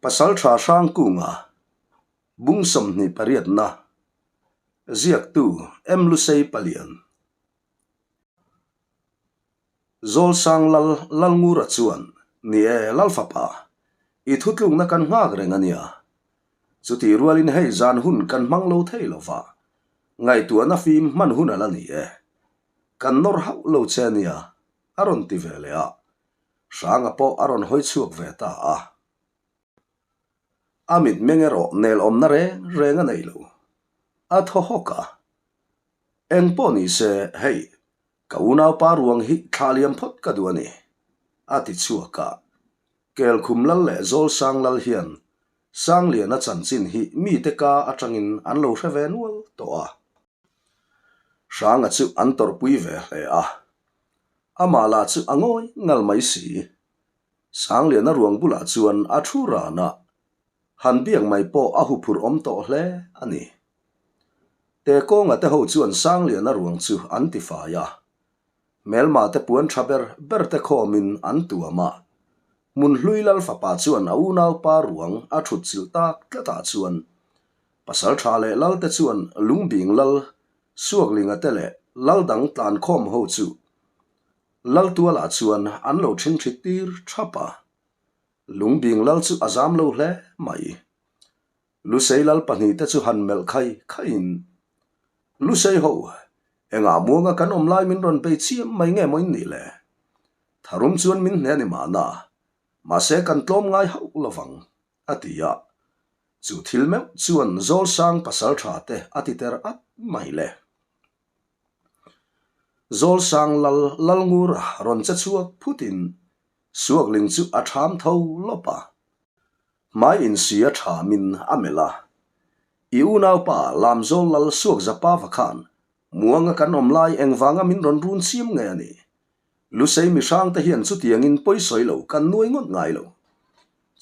Pasalṭha Hrangkunga, Bung 28na, Ziaktu M. Lusei Palian. Zawlsang Lal Lalngura chuan, Ni e, Lalfapa, i thutlukna kan nghak reng a nia. Chutih rualin hei zan hun kan hmang lo thei lo va, ngaihtuahna fim hman hun a la ni e. Kan nawr hauh lo che a nia, a rawn ti ve leh a. Hranga pawh a rawn hawi chhuak ve ta a. A mitmeng erawh nel awmna reng reng a nei lo. A thaw hawk a. Eng pawh ni se, hei, ka unaupa ruang hi thlah liam phawt ka duh a ni, a ti chhuak a. Kelkhum lal leh Zawlsang lal hian Sangliana chanchin hi mite ka atangin an lo hre ve nual tawh a. Hranga chu an tawrhpui ve hle a. Amah lah chu a ngawi ngal mai si. Sangliana ruang bulah chuan a thu ran a, han biak mai pawh a huphurh awm tawh hle a ni. Tekawnga te ho chuan Sangliana ruang chu an ti fai a, hmelma te puan tha ber ber te khawmin an tuam a. Hmunhlui Lal fapa chuan a unaupa ruang a thut chilh tak tlatah chuan Pasal tha leh lal te chuan Lungbing lal Suaklinga te leh lal dang tlankhawm ho chu Laltualah chuan an lo ṭhingṭhit tir ṭhap a. Lungbing lal chu a zam lo hle mai. Lusei lal pahnihte chu han melh khai khaiin, Lusei ho, engah muanga kan awm lai min rawn bei chiam mai nge maw in nih le? Tharum chuan min hne a ni mahna, mahse kan tlawm ngai hauh lovang, a ti a. Chu thil meuh chuan Zawlsang pasalṭha te a ti ter at mai le. Zawlsang lal Lalngur rawn che chhuak phutin Suakling chu a ṭham tho lawp a. Hmai insi a ṭhamin a melh a. I unaupa Lamzawl lal Suakzapava khan muanga kan awm lai engvanga min rawn run chiam nge a ni? Lusei mihrang te hian chutiangin pawisawi lo kan nuai ngawt ngai lo.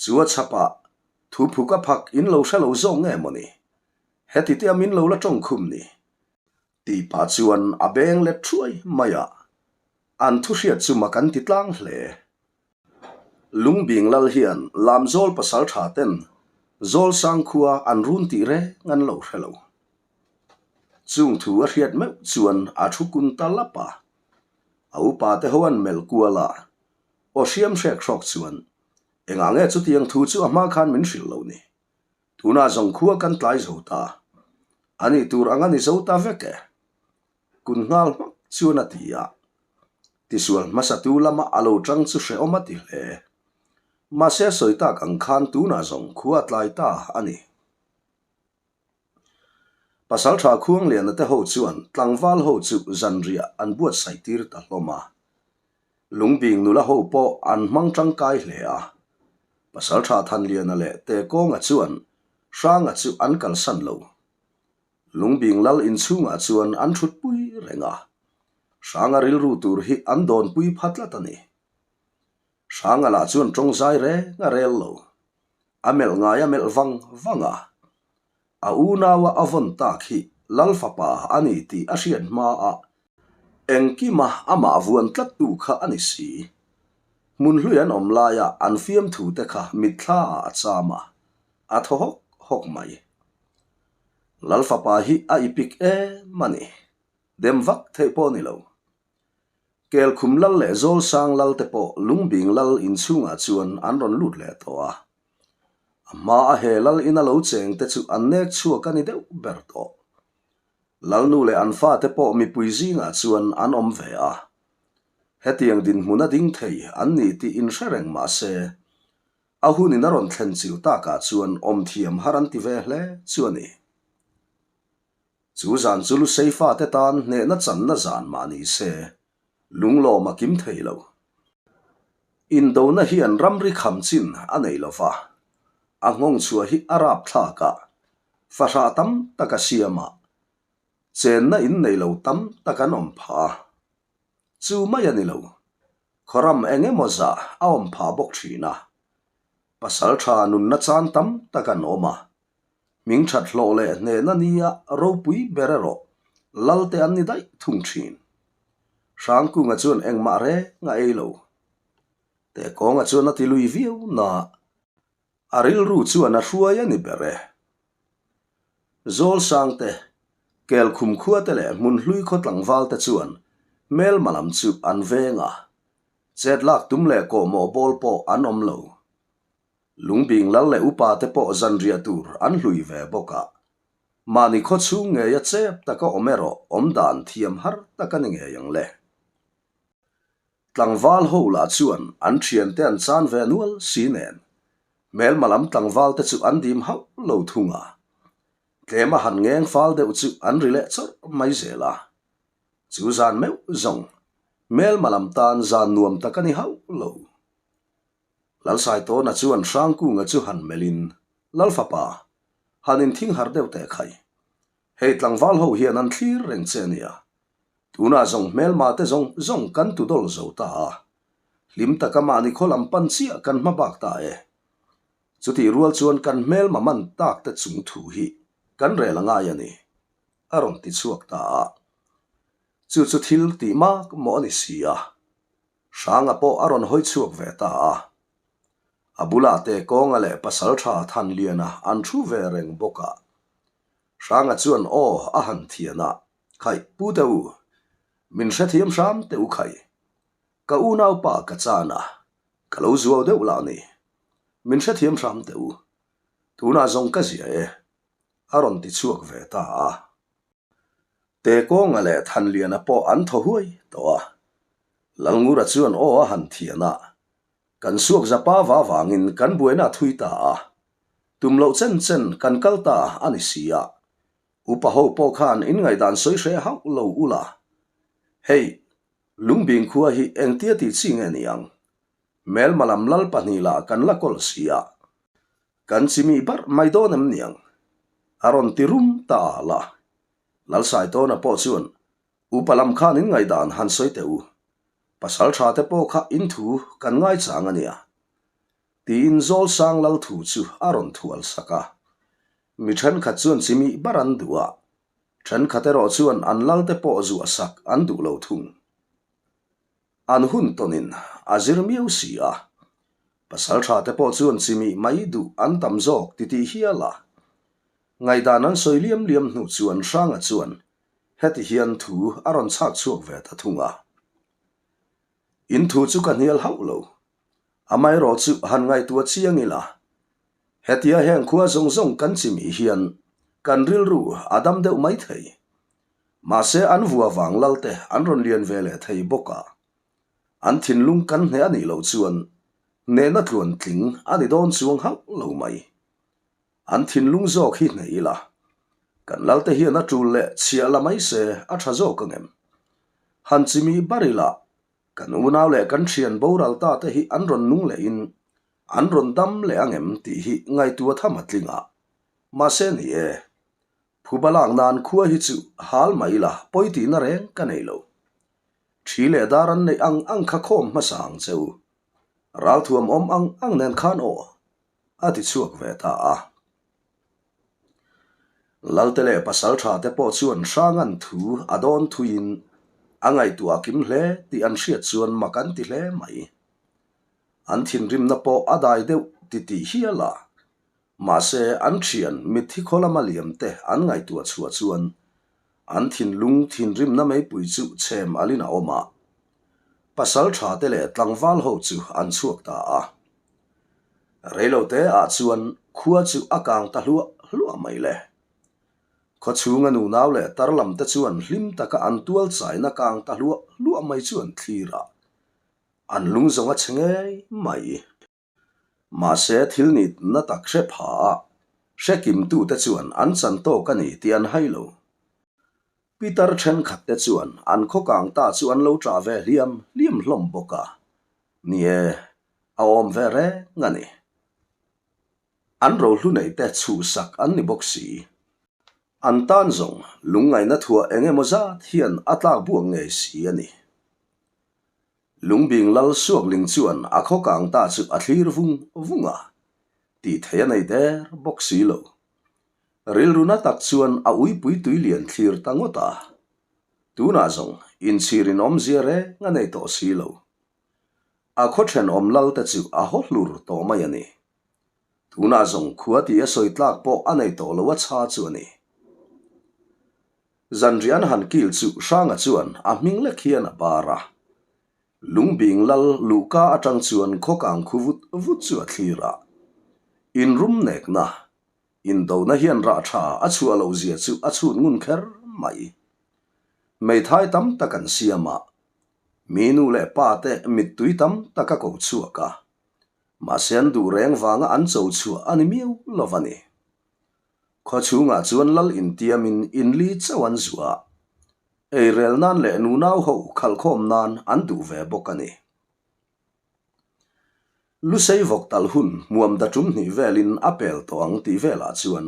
Chu a chhapah thu phuk a phak in lo hre lo zawk nge mawni? Heti tia min lo la tawngkhum ni? Tih pah chuan a beng let thuai mai a, an thu hriat chu mak an ti tlang hle. Lungbing lal hian Lamzawl pasal tha ten Zawlsang khua an run tih reng an lo hre lo. Chung thu a hriat meuh chuan a thu kun ta lap a, a upa te ho an melh kual a, aw hriam hrek hrawk chuan, Engah nge chutiang thu chu a hma khan min hrilh lo ni? Tunah zawng khua kan tlai zo ta. A nih tur ang a ni zo ta vek e. Kun nghal hmak chuan a ti a. Tisual hmasatu lama a lo tang chu hrehawm a ti hle. Mahse sawi tak ang khan tunah zawng khua a tlai ta a ni. Pasaltha Khuangliana te ho chuan tlangval ho chu zanriah an buatsaih tir ta hlawm a. Lungbing nula ho pawh an hmang tangkai hle a. Pasaltha Thanliana leh Tekawnga chuan Hranga chu an kalsan lo. Lungbing lal inchhungah chuan an thutpui reng a. Hranga rilru tur hi an dawnpui pha tlat a ni. Hranga lah chuan tawngzai reng a rel lo. A melh ngai a melh vang vang a. A unaua a vawn tak hi Lal fapa a ni tih a hriat hma a, engkima amah vuan tlattu kha a ni si. Hmun hlui an awm laia an fiamthu te kha mitthla ah a cham a, a thaw hawk hawk mai. Lal fapa hi a ipik em a ni. Dem vak theih pawh a ni lo. Kelkhum lal leh Zawlsang lal te pawh Lungbing lal inchhungah chuan an rawn lut leh tawh a. A hma a he lal ina lo cheng te chu an nek chhuak a ni deuh ber tawh. Lalnu leh an fate pawh mipui zingah chuan an awm ve a. Hetiang dinhmun a ding thei an ni tih inhre reng mah se, a hunin a rawn thlen chil takah chuan awm thiam har an ti ve hle chu a ni. Chu zan chu Lusei fate tan hnehna channa zan mah ni se, lunglawm a kim thei lo. Indona hian ramri kham chin a nei lo va, a nghawng chhuah hi a rap thlak a, fahrah tam tak a siam a, chenna in nei lo tam tak an awm phah a. Chu mai a ni lo, khawram eng emaw zah a awm phah bawk thin a, pasal tha nunna chan tam tak an awm a, Hming that hlawh leh hnehna nia ropui ber erawh Lalte an ni daih thung thin. Hrangkunga chuan engmah reng a ei lo. Teh kawnga chuan a ti lui viau na. A rilru chuan a hruai a ni ber e. Zawlsang te, Kelkhum khua te leh Hmunhlui khaw tlangval te chuan hmelma lam chu an veng a, chet lak tum leh kawhmawh bawl pawh an awm lo. Lungbing lal leh upa te pawh zanriah tur an hlui ve bawk a, mahni khaw chhung ngeia chep taka awm erawh awmdan thiam har tak a ni ngei ang le. Tlangval ho lah chuan an thiante an chan ve nual si nen, hmelma lam tlangval te chu an dim hauh lo thung a. Tlema han ngeng fal deuh chu an ri leh chawrh mai zel a. Chu zan meuh zawng, hmelma lam tan zan nuam tak a ni hauh lo. Lalsaitawna chuan Hrangkunga chu han melhin, Lalfapa, han inthing harh deuh teh khai. Hei tlangval ho hian an thlir reng che ania. Tunah zawng hmelma te zawng zawng kan tu dawl zo ta a. Hlim taka mahni khaw lam pan chiah kan hma bak ta e. Chutih rual chuan kan hmelma man tak te chung thu hi kan rel a ngai a ni, a rawn ti chhuak ta a. Chu chu thil tih mak maw a ni si a. Hranga pawh a rawn hawi chhuak ve ta a. A bulah te Kawnga leh Pasaltha Thanliana an thu ve reng bawk a. Hranga chuan aw a han thian a, Khaih pu teh u, min hrethiam hram teh u khaih. Ka unaupa ka chan a, ka lo zuau deuh lah ni. Min hrethiam hram teh u. Tunah zawng ka zia e, a rawn ti chhuak ve ta a. Tekawnga leh Thanliana pawh an thaw huai tawh a. Lalngura chuan aw a han thian a, Kan suak zapa va vangin kan buaina a thui ta a, tum loh chen chen kan kal ta a ni si a, upa ho pawh khan in ngaihdan sawi hreh hauh lo ula. Hei, Lungbing khua hi engtia tih chi nge ni ang? Hmelma lam lal pahnihlah kan la kawl si a, kan chimih barh mai dawn em niang? A rawn ti rum ta al a. Lalsaitawna pawh chuan Upa lam khan in ngaihdan han sawi teh u, pasal tha te pawh kha in thu kan ngaichang a nia, tiin Zawlsang lal thu chu a rawn thual sak a. Mi thenkhat chuan chimih bar an duh a, thenkhat erawh chuan an lal te pawh zuah sak an duh lo thung. An hun tawnin a zir miau si a, pasal tha te pawh chuan chimih mai duh an tam zawk titih hial a. Ngaihdan an sawi liam liam hnu chuan Hranga chuan Heti hian thu a rawn chhak chhuak ve ta thung a. In thu chu ka hnial hauh lo. Amaherawh chu han ngaihtuah chiang ila. Hetia heng khua zawng zawng kan chimih hian kan rilru a dam deuh mai thei. Mahse an vua vang lal te an rawn lian ve leh thei bawk a. An thinlung kan hneh a nih loh chuan hnehna tluan tling a ni dawn chuang hauh lo mai. An thinlung zawk hi hneh ila, kan lalte hian a tul leh chhiah la mai se a tha zawk ang em? Han chimih bar ila, kan unau leh kan thian boral ta te hi an rawn nung leh in an rawn dam leh ang em tih hi ngaihtuah tham a tling a. Mahse ni e, phuba lak nan khua hi chu hal mah ila pawi tihna reng ka nei lo. Thi leh dar an neih ang ang kha khawm hmasa ang che u. Ralthuam awm ang ang nen khan aw. A ti chhuak ve ta a. Lalte leh pasaltha te pawh chuan Hrangan thu a dawn thuiin a ngaihtuah a kim hle tih an hriat chuan mak an ti hle mai. An thinrimna pawh a dai deuh ti tih hial a. Mahse an thian mitthi khaw lama liam te an ngaihtuah chhuah chuan an thinlung thinrimna meipui chu chhem alin a awm a. Pasaltha te leh tlangval ho chu an chhuak ta a. Reilote ah chuan khua chu a kang ta hluah hluah mai le. Khaw chhunga nunau leh tar lam te chuan hlim taka an tual chaina kang ta hluah hluah mai chu an thlir a, an lung zawng a che ngei mai. Mahse thil nitna tak hre pha a, hre kimtute chuan an chan tawk a ni tih an hai lo. Pitar thenkhat te chuan an khaw kang ta chu an lo ṭah ve hliam hliam hlawm bawk a, ni e, a awm ve reng a ni. An rohlu neite chhuhsak an ni bawk si. An tan zawng lungngaihna thuah eng emaw zat hian a tlak buak ngei si a ni. Lungbing lal Suakling chuan a khaw kang ta chu a thlir vung vung a, tih theih a nei der bawk si lo. Rilru na tak chuan a uipui tui lian thlir ta ngawt a. Tunah zawng inchhir in awmzia reng a nei tawh si lo. A khaw thenawm lal te chu a haw hlur tawh mai a ni. Tunah zawng khua tih a sawi tlak pawh a nei tawh lo a chha chu a ni. Zanriah an han kil chu Hranga chuan a hming lek hian a bar a. Lungbing lal luhka atang chuan khawkang khu vut vut chu a thlir a. Inrum nekna, indona hian rah tha a chhuah loh zia chu a chhut ngun kher mai. Hmeithai tam tak an siam a, mi nu leh pa te mittui tam tak a ko chhuak a. Mahse an duh reng vanga an cho chhuah a ni miau lo a ni. Khaw chhungah chuan lal intiamin inli chauh an zuah a, eirel nan leh nunau ho khalhkhawm nan an duh ve bawk a ni. Lusei vawk talh hun hmuam da tum hnih velin a pel tawh ang tih velah chuan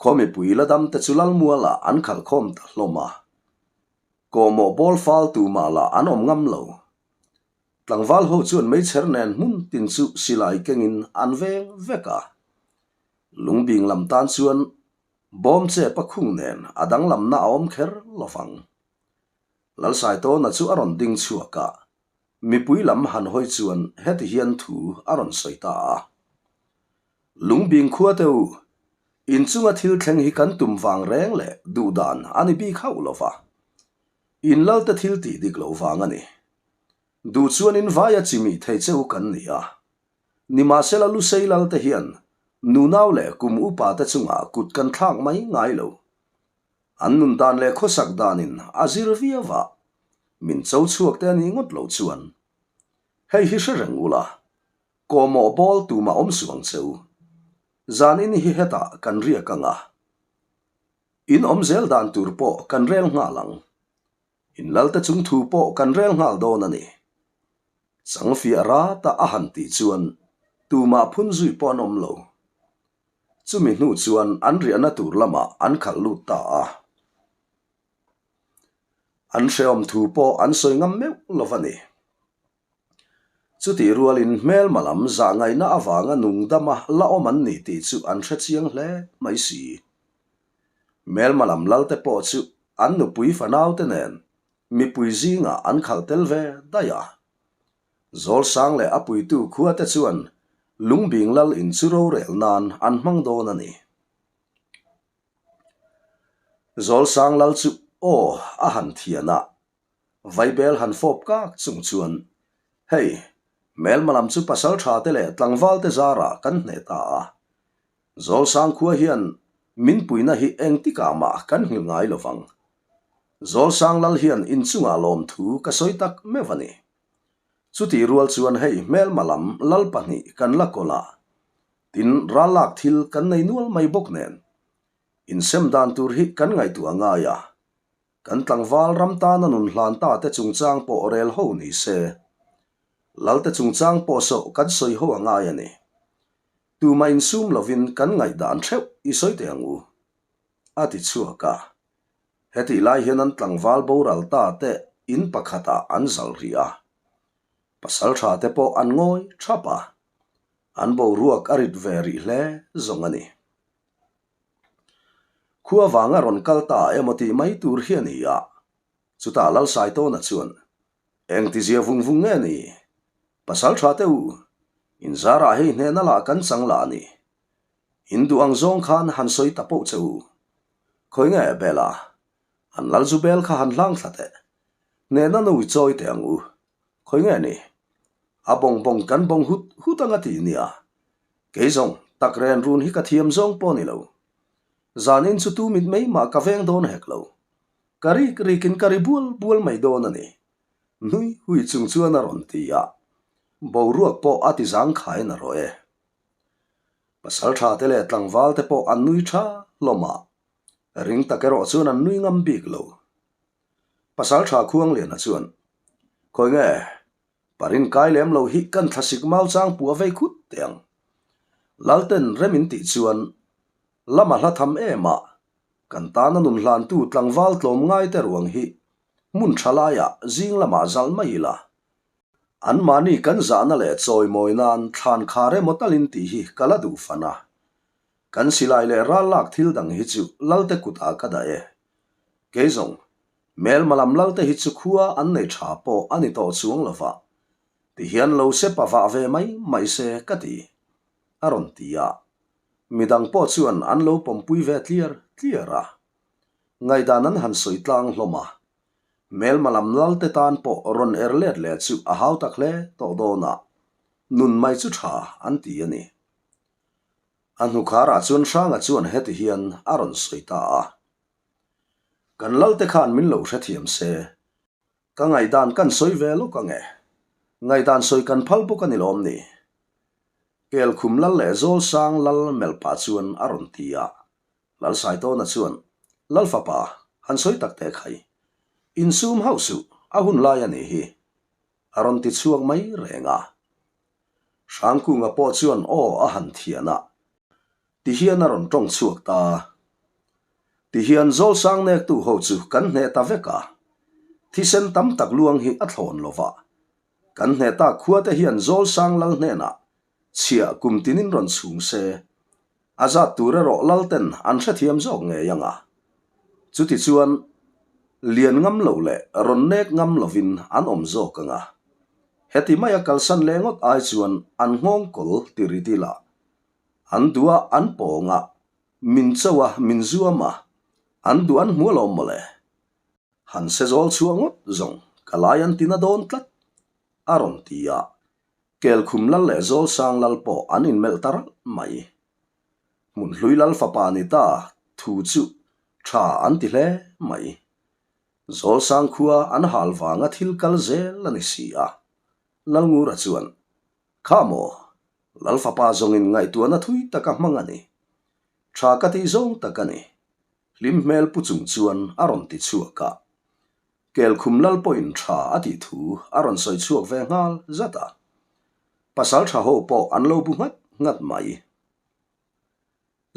khaw mipui la dam te chu lalmualah an khalhkhawm ta hlawm a, kawhmawh bawl fal tumah lah an awm ngam lo. Tlangval ho chuan meichher nen hmun tin chu silai kengin an veng vek a. Lungbing lam tan chuan bawm chep a khung nen a danglamna a awm kher lo vang. Lalsaitawna chu a rawn ding chhuak a, mipui lam han hawi chuan heti hian thu a rawn sawi ta a. Lungbing khua te u, inchunga thil thleng hi kan tum vang reng leh duhdan a ni bik hauh lo va. In lalte thil tih dik loh vang a ni. Duh chuan in vaia chimi thei che u kan ni a. Nimahsela Lusei lalte hian nunau leh kum upa te chungah kut kan thlak mai ngai lo. An nun dan leh khawsak danin a zir viau a, min cho chhuak te a nih ngawt loh chuan. Hei hi hre reng ula, kawhmawh bawl tumah awm suh ang che u. Zanin hi hetah kan riak ang a. In awm zel dan tur pawh kan rel nghal ang. In lalte chung thu pawh kan rel nghal dawn a ni. Changfiah rata a han tih chuan tumah phun zui pawh an awm lo. Chumi hnu chuan an riahna tur lamah an khalh lut ta a. An hrehawm thu pawh an sawi ngam meuh lo va ni. Chutih rualin hmelma lam zah ngaihna avanga nung dama la awm an ni tih chu an hre chiang hle mai si. Hmelma lam lalte pawh chu an nupui fanaute nen mipui zingah an khalh tel ve daih a. Zawlsang leh a puitu khuate chuan Lungbing lal in chu rorel nan an hmang dawn a ni. Zawlsang lal chu aw a han thian a, Vaibel han fawp kak chung chuan, Hei, hmelma lam chu pasal tha te leh tlangval te zarah kan hneh ta a. Zawlsang khua hian min puina hi engtikah mah kan nghilh ngai lo vang. Zawlsang lal hian inchungah lawmthu ka sawi tak meuh a ni. Chutih rual chuan hei hmelma lam lal pahnih kan la kawlh a, tin ral lak thil kan nei nual mai bawk nen, insem dan tur hi kan ngaihtuah ngai a. Kan tlangval ram tana nun hlan ta te chungchang pawh rel ho ni se, Lalte chungchang pawh sawh kan sawi ho a ngai a ni. Tumah insum lovin kan ngaihdan theuh i sawi teh ang u, a ti chhuak a. Hetih lai hian an tlangval boral ta te in pakhatah an zal rih a. Pasal tha te pawh an ngawi thap a, an boruak a rit ve rih hle zawng a ni. Khua vanga rawn kal ta emaw tih mai tur hi a ni a, chutah Lalsaitawna chuan, Engtizia vung vung nge ni? Pasal tha teh u, inzarah hei hnehna lah kan chang lah a ni. In duh ang zawng khan han sawi ta poh che u. Khawi nge Bela, an lal zu bel kha han hlang thla teh. Hnehna nu i chawi teh ang u. Khawi nge ni? A bawng bawng kan bawng hut hut ang a ti nia. Kei zawng, tak ren run hi ka thiam zawng pawh ni lo. Zanin chu tu mit mai mah ka veng dawn hek lo. Ka rik rikin ka ri bual bual mai dawn a ni. Nui hui chung chuan a rawn ti a, boruak pawh a ti zangkhai na rawh e. Pasal tha te leh tlangval te pawh an nui tha hlawm a, ring tak erawh chuan an nui ngam bik lo. Pasal tha Khuangliana chuan, Khawi nge, Parin kai lem lo hi kan thlasik mau chang pua vei khut teh ang. Lalten rem in tih chuan lama hla tham em a, kan tana nun hlantu tlangval tlawm ngai te ruang hi hmun tha laiah zing lamah zalh mai ila. Anmahni kan zahna leh chawimawi nan thlan khar emaw talin tih hi ka la duh fan a. Kan silai leh ral lak thil dang hi chu Lalte kutah ka dah e. Kei zawng, Hmelma lam lalte hi chu khua an nei tha pawh a ni tawh chuang lo va, tihian lo sepa vah ve mai mai se ka ti. A rawn ti a. Midang pawh chuan an lo pawmpui ve tliar tliar a. Ngaihdan an han sawi tlang hlawm a. Hmelma lam lalte tan pawh rawn er let leh chu a hau tak hle tawh dawn a, nun mai chu tha an ti a ni. A hnukharah chuan Hranga chuan heti hian a rawn sawi ta a. Kan lalte khan min lo hrethiam se, ka ngaihdan kan sawi ve lawk ange. Ngaihdan sawi kan phal bawk a ni lawm ni? Kelkhum lal leh Zawlsang lal melh pah chuan a rawn ti a. Lalsaitawna chuan, Lal fapa, han sawi tak teh khai. Insum hauh suh, a hun lai a nih hi. A rawn ti chhuak mai reng a. Hrangkunga pawh chuan aw a han thian a, ti hian a rawn tawng chhuak ta. Ti hian Zawlsang nektu ho chu kan hneh ta vek a, thisen tam tak luang hi a thlawn lo va. Kan hneh tak khua te hian Zawlsang lal hnenah chhiah kum tinin rawn chhung se, a zat tur erawh lalten an hrethiam zawk ngei ang a. Chutichuan, lian ngam lo leh rawn nek ngam lovin an awm zawk ang a. Heti maia kalsan leh ngawt ai chuan an nghawng kawl ti rit ila, an duh a an pawng a, min cho a min zuam a, an duh an hmu alawm mawle. Han se zawl chhuah ngawt zawng ka lai an tina dawn tlat, a rawn ti a. Kelkhum lal leh Zawlsang lal pawh an inmelh ta ralh mai. Hmunhlui lal fapa ni ta thu chu tha an ti hle mai. Zawlsang khua an hal vanga thil kal zel a ni si a. Lalngura chuan, Kha maw, lal fapa zawngin ngaihtuahna thui taka hmang a ni. Tha ka tih zawng tak a ni. Hlim hmel pu chung chuan a rawn ti chhuak a. Kelkhum lal pawhin tha a tih thu a rawn sawi chhuak ve nghal zat a. Pasal tha ho pawh an lo bu nghat nghat mai.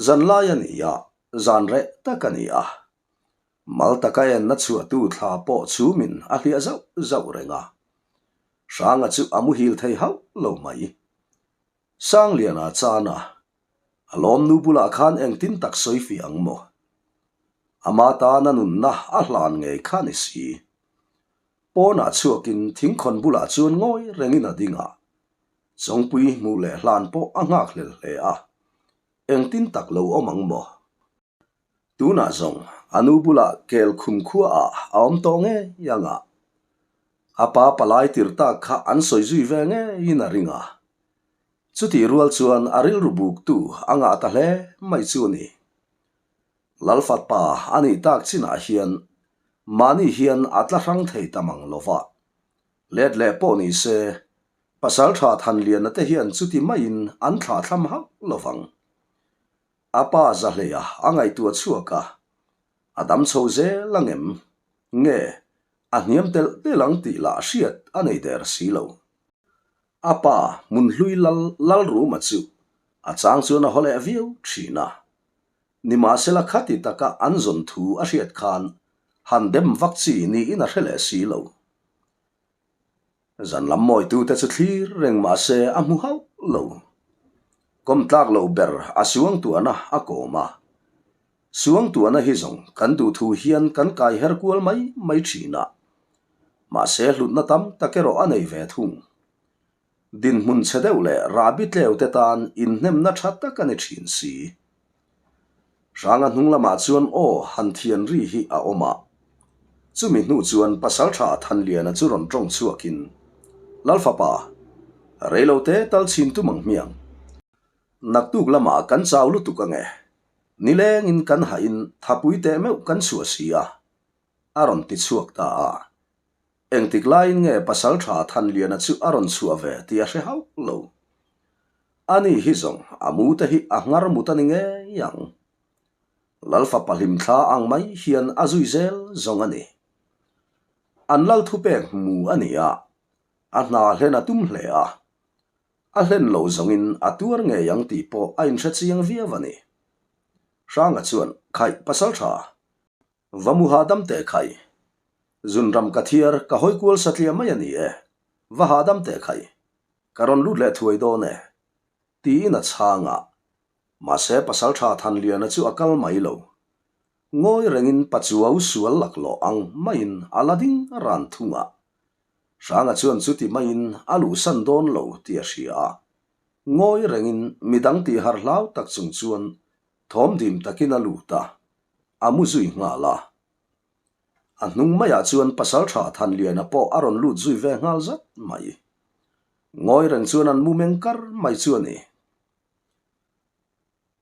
Zan lai a ni a, zan reh tak a ni a. Mal taka enna chhuahtu thla pawh chhumin a hliah zauh zauh reng a. Hranga chu a muhil thei hauh lo mai. Sangliana chana A lawmnu bulah khan engtin tak sawi fiah ang maw? Ama tana nunna a hlan ngei kha ni si. Pawnah chhuakin thingkhawn bulah chuan ngawi rengin a ding a. Chawngpui hmuh leh hlan pawh a nghakhlel hle a. Engtin tak lo awm ang maw? Tunah zawng a nu bulah kel khum khuaah a awm tawh ngei ang a. A pa palai tir tak kha an sawi zui ve ngeiin a ring a. Chutih rual chuan a rilru buktu a ngah ta hle mai chu a ni. Lalfat pa a nih tak chinah hian mahni hian a tla hrang thei ta mang lo va. Let leh pawh ni se, Pasaltha Thanliana te hian chuti maiin an thlahthlam hauh lo vang. A pa Zahleia a ngaihtuah chhuak a, a dam chho zel ang em? Nge, a hniam telh telh ang tih lah hriat a nei der si lo. A pa Hmunhlui lal Lalruma chu a chang chuan a haw leh viau thin a. Nimahsela khati taka an zawn thu a hriat khan han dem vak chi niin a hre leh si lo. Zan lam mawitute chu thlir reng mah se a hmu hauh lo. Kawm tlak loh ber a suangtuahna a kawm a. Suangtuahna hi zawng kan duh thu hian kan kai her kual mai mai thin a. Mahse hlutna tam tak erawh a nei ve thung. Dinhmun chhe deuh leh rahbi tleu te tan inhnemna tha tak a ni thin si. Hranga hnung lamah chuan aw han thian ri hi a awm a. Chumi hnu chuan Pasaltha Thanliana chu rawn tawng chhuakin, Lalfapa, reilote tal chhin tum ang hmiang. Naktuk lamah kan chau lutuk ange. Nilengin kan hahin thapui teh meuh kan chhuah si a, a rawn ti chhuak ta a. Engtik laiin nge Pasaltha Thanliana chu a rawn chhuah ve tih a hre hauh lo. Ani hi zawng a mu te hi a nghar mut a ni ngei ang. Lalfapa hlimthla ang mai hian a zui zel zawng a ni. An lal thupek hmu a ni a, a hna hlen a tum hle a. A hlen lo zawngin a tuar ngei ang tih pawh a inhre chiang viau a ni. Hranga chuan, Khaih Pasaltha, Va mu hahdam teh khai. Zunram ka thiar ka hawi kual satliah mai a ni e. Va hahdam teh khai. Ka rawn lut leh thuai dawn e. Tiin a chhang a. Mahse Pasaltha Thanliana chu a kal mai lo. Ngawi rengin Pachuau sual laklawh ang maiin a la ding ran thung a. Hranga chuan chuti maiin a luhsan dawn lo tih a hria a. Ngawi rengin midang tih harh hlau tak chung chuan thawm dim takin a lut a, a mu zui nghal a. A hnung maiah chuan Pasalṭha Thanliana pawh a rawn lut zui ve nghal zat mai. Ngawi reng chuan an mu meng kar mai chu a ni.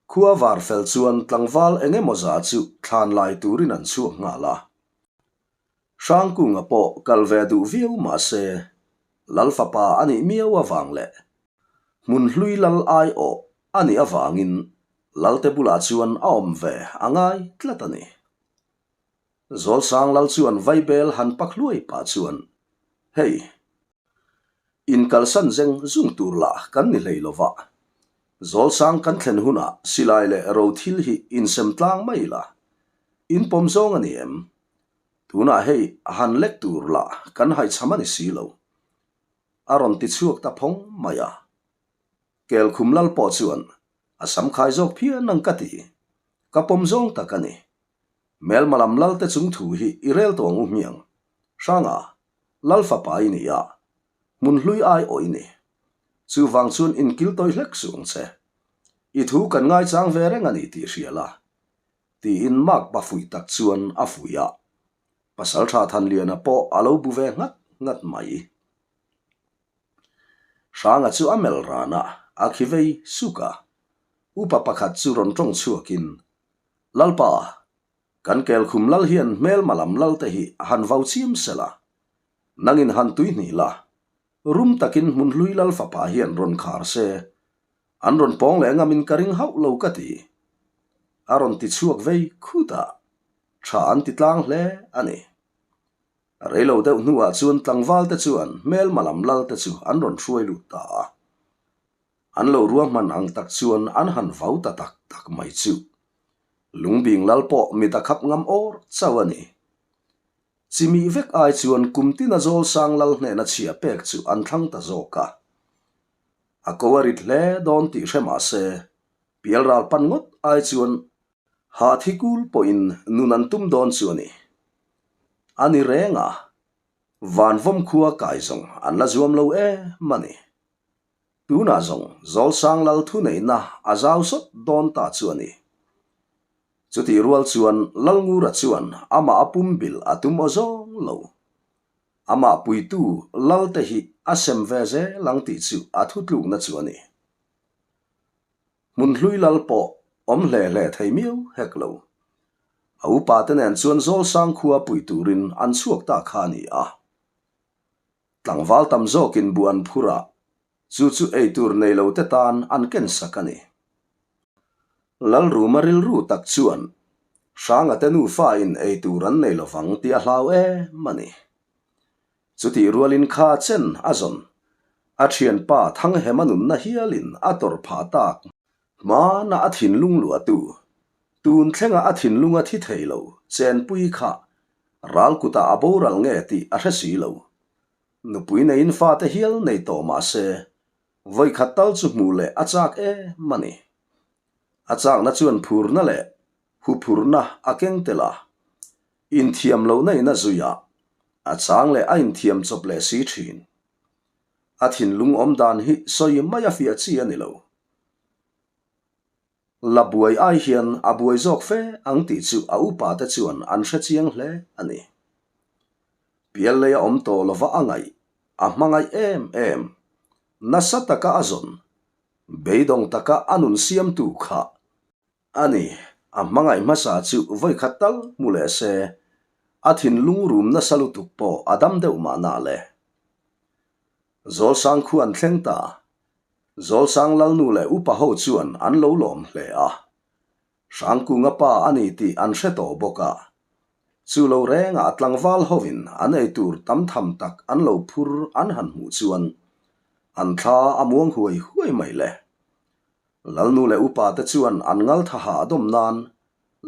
Khua var fel chuan tlangval eng emaw za chu thlan lai turin an chhuak nghal a. Hrangkunga pawh kal ve duh viau mah se, Lal fapa a nih miau avang leh hmun hlui lal aiawh a nih avangin Lalte bulah chuan a awm ve a ngai tlat a ni. Zawlsang lal chuan vaibel han pak hluai pah chuan, Hei, inkalsan zeng zung tur lah kan ni hlei lo va, Zawlsang kan thlen hunah silai leh ro thil hi insem tlang mai la, inpawm zawng a ni em? Tunah hei han lek tur lah kan haihchham a ni si lo. A rawn ti chhuak ta phawng mai a. Kelkhum lal pawh chuan a samkhai zawk phian ang ka ti. Ka pawm zawng tak a ni. Hmelma lam lal te chung thu hi i rel tawh ang u hmiang. Hranga, lal fapa i ni a, hmun hlui ai awh i ni. Chuvang chuan inkil tawi hlek suh ang che. I thu kan ngaichang ve reng a ni tih hria la. Tiin Mark pa fuih tak chuan a fuih a. Pasaltha Thanliana pawh a lo bu ve nghat nghat mai. Hranga chu a melh ran a, a khi vei suk a. Upa pakhat chu rawn tawng chhuakin, Lalpa, kan kelkhum lal hian hmelma lam lal te hi han vau chiam sela, nangin han tui hnih la, rum takin hmun hlui lal fapa hian rawn khar se, an rawn pawng leh ngamin ka ring hauh lo ka ti. A rawn ti chhuak vei khut a, tha an ti tlang hle a ni. Reilo deuh hnuah chuan tlangval te chuan hmelma lam lal te chu an rawn hruai lut ta a. An lo ruahman ang tak chuan an han vau ta tak tak mai chu. Lungbing lal pawh mit a khap ngam awr chauh a ni. Chimih vek ai chuan kum tina Zawlsang lal hnena chhia pek chu an thlang ta zawk a. A ko a rit hle dawn tih hre mah se, pialral pan ngawt ai chuan hah thi kul pawhin nun an tum dawn chu a ni. A ni reng a, Vanvawm khua kai zawng an la zuam lo em a ni. Tunah zawng Zawlsang lal thuneihna a zau sawt dawn ta chu a ni. Chutih rual chuan Lalngura chuan amah a pumbilh a tum aw zawng lo. Amah puitu Lalte hi a sem ve zel ang tih chu a thutlukna chu a ni. Hmun hlui lal pawh awm hle hle thei miau hek lo. A upate nen chuan Zawlsang khua pui turin an chhuak ta kha a ni a. Tlangval tam zawkin buh an phur a, chu chu ei tur nei lo te tan an ken sak a ni. Lalruma rilru tak chuan Hranga te nufa in ei tur an nei lovang tih a hlau em a ni. Chutih rualin kha chen a zawn. A thianpa Thanghema nunna hialin a tawrh phah tak. Hmana a thinlung luahtu, tun thlenga a thinlunga thi thei lo chenpui kha ral kutah a boral nge tih a hre si lo. Nupui neiin fate hial nei tawh mah se, vawikhat tal chu hmuh leh a chak em a ni. A chakna chuan phurna leh huphurna a keng tel a, Inthiam lohna in a zui a, a chang leh a inthiam chawp leh si thin. A thinlung awm dan hi sawi mai a fiah chi a ni lo. La buai ai hian a buai zawk fe ang tih chu a upa te chuan an hre chiang hle a ni. Piallei a awm tawh lova a ngaih, a hmangaih em em, nasa taka a zawn, beidawng taka a nun siamtu kha A ni, a hmangaih hmasa chu vawikhat tal hmu leh se, a thinlung rum nasa lutuk pawh a dam deuh mahna le. Zawlsang khu an thleng ta. Zawlsang Lalnu leh upa ho chuan an lo lawm hle a. Hrangkunga pa a ni tih an hre tawh bawk a. Chu lo rengah tlangval hovin an eitur tam tham tak an lo phur an han hmuh chuan an thla a muang huai huai mai le. Lalnu leh upa te chuan an ngal tha hah dawm nan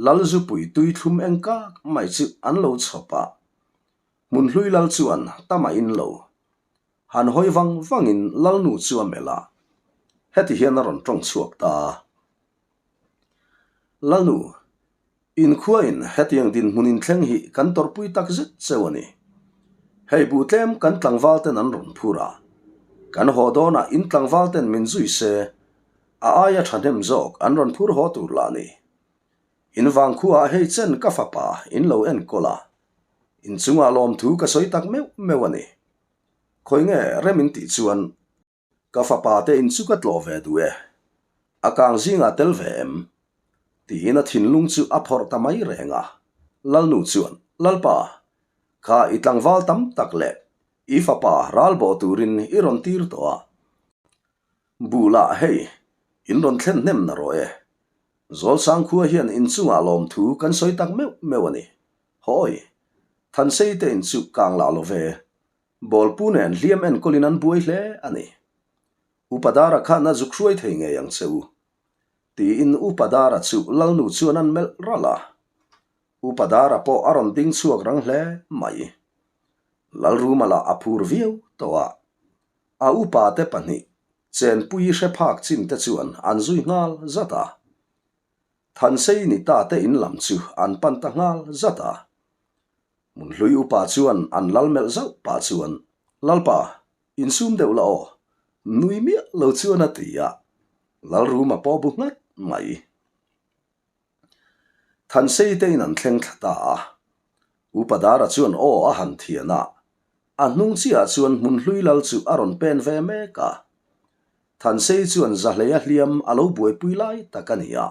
Lalzupui tui thlum eng kak mai chu an lo chhawp a. Hmunhlui lal chuan tam a in lo. Han hawi vang vangin Lalnu chu a melh a. Heti hian a rawn tawng chhuak ta a. Lalnu, Inkhuain hetiang dinhmun inthleng hi kan tawrhpui tak zet cheu a ni. Hei buh tlem kan tlangval ten an rawn phur a. Kan haw dawnah in tlangval ten min zui se, a aia thahnem zawk an rawn phur haw tur lah ni. In vangkhuaah hei chen ka fapa in lo enkawl a, in chungah lawmthu ka sawi tak meuh meuh a ni. Khawi nge rem in tih chuan Ka fapa te in chu ka tlawh ve duh e, a kang zingah tel ve em? Tiin a thinlung chu a phawrh ta mai reng a. Lalnu chuan, Lalpa, kha i tlangval tam tak leh i fapa ral bawh turin i rawn tir tawh a. Bulah hei, in rawn thlen hnem na rawh e. Zawlsang khua hian in chungah lawmthu kan sawi tak meuh meuh a ni. Hawi, Thansei te in chu kang lah lo ve. Bawlpu nen hliam enkawlin an buai hle a ni. Upa Dara khan a zuk hruai thei ngei ang che u. Tiin Upa Dara chu Lalnu chuan an melh ralh a. Upa Dara pawh a rawn ding chhuak rang hle mai. Lalruma lah a phur viau tawh a. A upa te pahnih chenpui hre phak chin te chuan an zui nghal zat a. Thansei ni ta te in lam chu an pan ta nghal zat a. Hmunhlui upa chuan an lal melh zauh pah chuan, Lalpa, insum deuh la aw, nui miah lo chuan a ti a, Lalruma pawh bu nghat mai. Thansei te in an thleng thla ta a, Upa Dara chuan aw a han thian a, a hnung chiahah chuan Hmunhlui lal chu a rawn pen ve mek a. Thansei chuan Zahleia hliam a lo buaipui lai tak a ni a,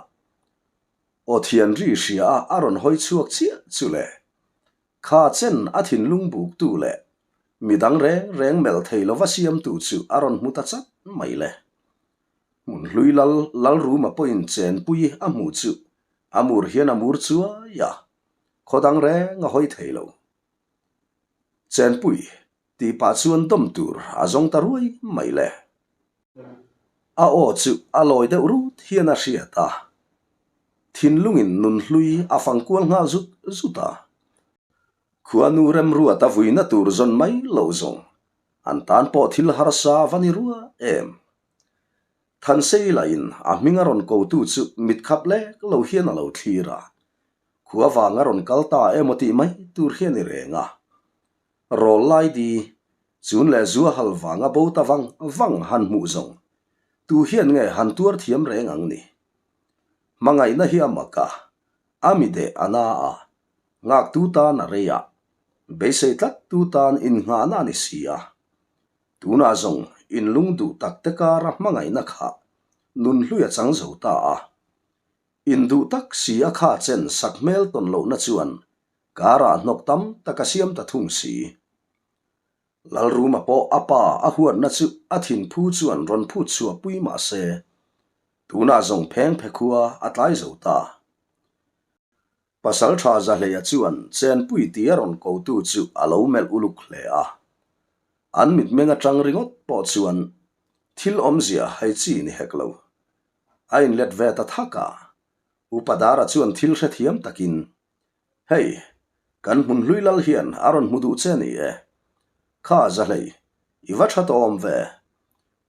Aw thian ri hria a a rawn hawi chhuak chiah chu le. Kha chen a thinlung buktu leh midang reng reng melh thei lova siamtu chu a rawn hmu ta chat mai le. Hmunhlui lal Lalruma pawhin chenpui a hmuh chu a mur hian a mur chuai a, khaw dang reng a hawi thei lo. Chenpui tih pah chuan dawm tur a zawng ta ruai mai le. A aw chu a lawi deuh rut hian a hriat a, thinlungin nunhlui a fang kual nghal zut zut a. Khuanu remruat a vuina tur zawn mai lo zawng, an tan pawh thil harsa va ni rua em. Thansei lahin a hming a rawn kotu chu mitkhap lek lo hian a lo thlir a, khua vang a rawn kal ta emaw tih mai tur hian i reng a. Rawl lai di, chun leh zua hal vanga bo ta vang vang han hmuh zawng, tu hian nge han tuar thiam reng ang ni? Hmangaihna hi a mak a, a mi deh a na a, ngaktu tan a rei a, beisei tlat tu tan innghahna a ni si a. Tunah zawng inlung duh tak te kara hmangaihna kha nunhlui a chang zo ta a. Induh tak si a kha chen sak hmel tawn lohna chuan Karah hnawk tam tak a siam ta thung si. Lalruma pawh a pa a huatna chu a thinphu chuan rawn phut chhuah pui mah se, tunah zawng pheng phe khua a tlai zo ta. Pasal tha Zahleia chuan chenpui tia rawn kotu chu a lo melh uluk hle a. An mitmeng atang ringawt pawh chuan thil awmzia hei chi ni hek lo. A inlet ve ta thak a, Upa Dara chuan thil hrethiam takin Hei, kan hmun hlui lal hian a rawn hmu duh che ni e. Kha Zahlei, i va tha tawh awm ve.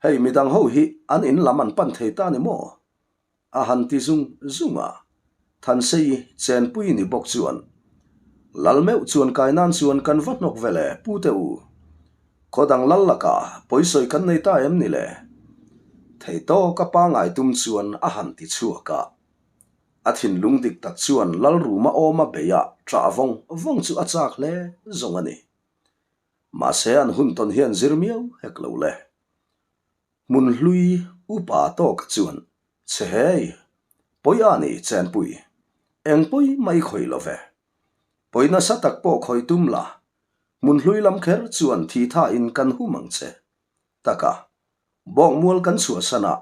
Hei midang ho hi an in lam an pan thei ta ni maw? A han ti zung zung a. Thansei chenpui ni bawk chuan, Lal meuh chuan kai nan chuan kan va hnawk ve le, pu te u. Khaw dang lal lakah pawisawi kan nei ta em ni le? Thei tawka pangai tum chuan a han ti chhuak a. A thinlung dik tak chuan Lalruma awma beia ṭah vawng vawng chu a chak hle zawng a ni. Mahse an hun tawn hian zir miau hek lo le. Hmun hlui upa tawka chuan, Che hei, pawi a ni Chenpui, eng pawi mai khawih lo ve. Pawi nasa tak pawh khawih tum la, hmun hlui lam kher chuan thi thain kan hum ang che. Taka, bawkmual kan chhuahsan a,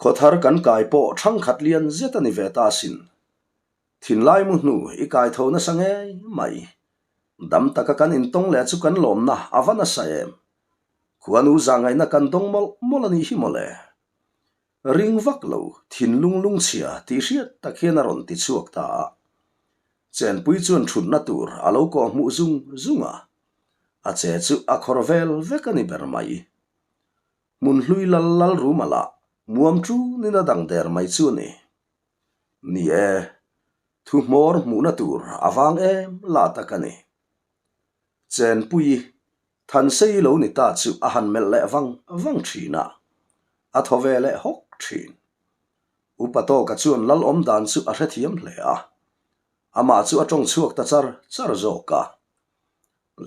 Khawthar kan kai pawh thangkhat lian zet a ni ve ta sin. Thinlai mu hnu i kai tho nasa ngei mai. Dam taka kan intawng leh chu kan lawmna a va nasa em. Khuanu zahngaihna kan dawng mawlh mawlh a nih hi mawle. Ring vak lo, thinlung lungchhia tih hriat tak hian a rawn ti chhuak ta a. Chenpui chuan thutna tur a lo kawh hmuh zung zung a. A che chu a khawr vel vek a ni ber mai. Hmun hlui lal lal ruma lah muam ṭunin a dang der mai chu a ni. Ni e, thu hmawr hmuhna tur a vang em lah tak a ni. Chenpui. Thansei lo ni ta chu a han melh leh vang vang thin a, a thaw ve leh hawk thin. Upa Tawka chuan lal awm dan chu a hrethiam hle a, amah chu a tawng chhuak ta char char zawk a.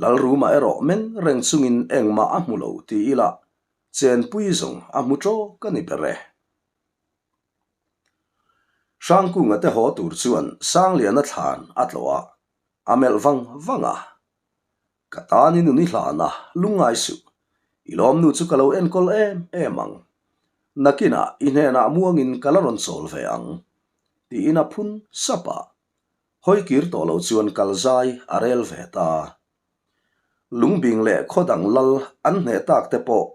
Lalruma erawh meng reng chungin engmah a hmu lo ti ila chenpui zawng a hmu tawk a ni ber e. Hrangkunga te haw tur chuan Sangliana thlan a tlawh a, a melh vang vang a. Ka tan i nun i hlan a, lungngai suh. I lawmnu chu ka lo enkawl em em ang. Nakinah i hnenah muangin ka la rawn chawl ve ang, tiin a phun sap a. Hawi kir tawh lo chuan kal zai a rel ve ta. Lungbing leh khaw dang lal an hneh tak te pawh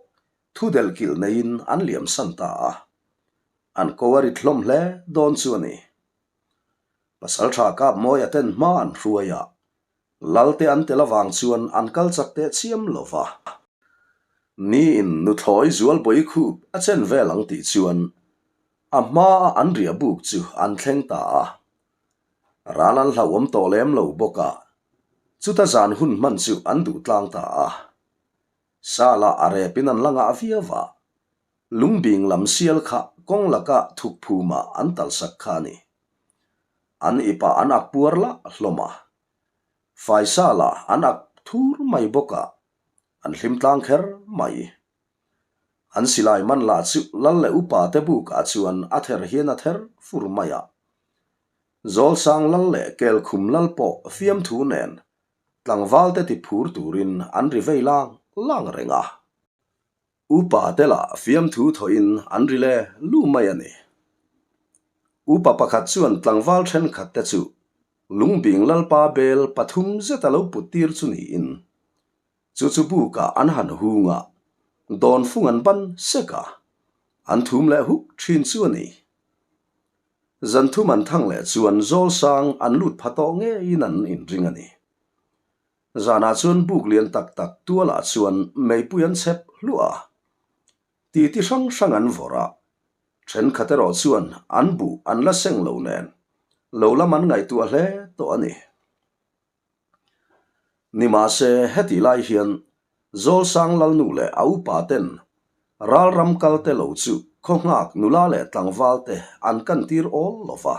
thu delh kilh neiin an liam san ta a. An ko a rit hlawm hle dawn chu a ni. Pasaltha Kapmawia ten hma an hruai a, Lalte an tel avang chuan an kal chak teh chiam lo va. Niin nuthlawi zual bawi khup a chen vel ang tih chuan a hmaa an riah buk chu an thleng ta a. Ral an hlauhawm tawh lem lo bawk a, chuta zan hun hman chu an duh tlang ta a. Sala a repin an la ngah viau va, lungbing lam sial kha kawng laka thuk phumah an talsak kha a ni. An ipah an ak puar lah hlawm a, faisa lah an ak thur mai bawk a, an hlim tlang kher mai. An silai man lah chu lal leh upa te bukah chuan a ther hian a ther fur mai a. Zawlsang lal leh Kelkhum lal pawh fiamthu nen tlangval te ti phur turin an ri vei lang lang reng a. Upa te lah fiamthu thawhin an ri le lu mai a ni. Upa pakhat chuan tlangval thenkhat te chu Lungbing Lalpa bel pathum zet a lo put tir chu niin Chu chu bukah an han hung a, dawnfung an ban sek a, an thum leh huk thin chu a ni. Zan thum an thang leh chuan Zawlsang an lut pha tawh ngeiin an inring a ni. Zanah chuan buk lian tak tak tualah chuan meipui an chhep hluah a, titi hrang hrang an vawrh a, thenkhat erawh chuan an buh an la seng lo nen lo lam an ngaihtuah hle tawh a ni. Nimahse, hetih lai hian Zawlsang Lalnu leh a upa ten ralram kal te lo chu khaw nghak nula leh tlangval te an kan tir awl lo va.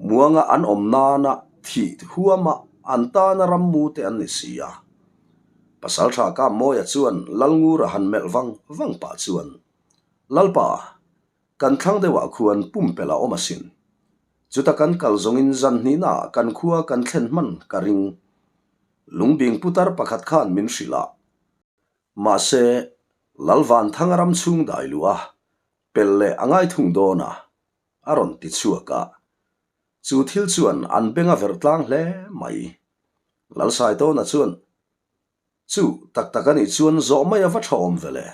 Muanga an awm nana thih huama an tana rammu te an ni si a. Pasaltha Kammawia chuan Lalngura han melh vang vang pah chuan, Lalpa, Kan thlang deuhah khuan pumpelh a awm asin. Chuta kan kal zawngin zan hnihnaah kan khua kan thlen hman ka ring. Lungbing putar pakhat khan min hrilh a. Mahse, Lalvanthanga ram chhung dai luh a, pelh leh a ngai thung dawn a, a rawn ti chhuak a. Chu thil chuan an beng a verh tlang hle mai. Lalsaitawna chuan Chu tak tak a nih chuan zawh mai a va tha awm ve le.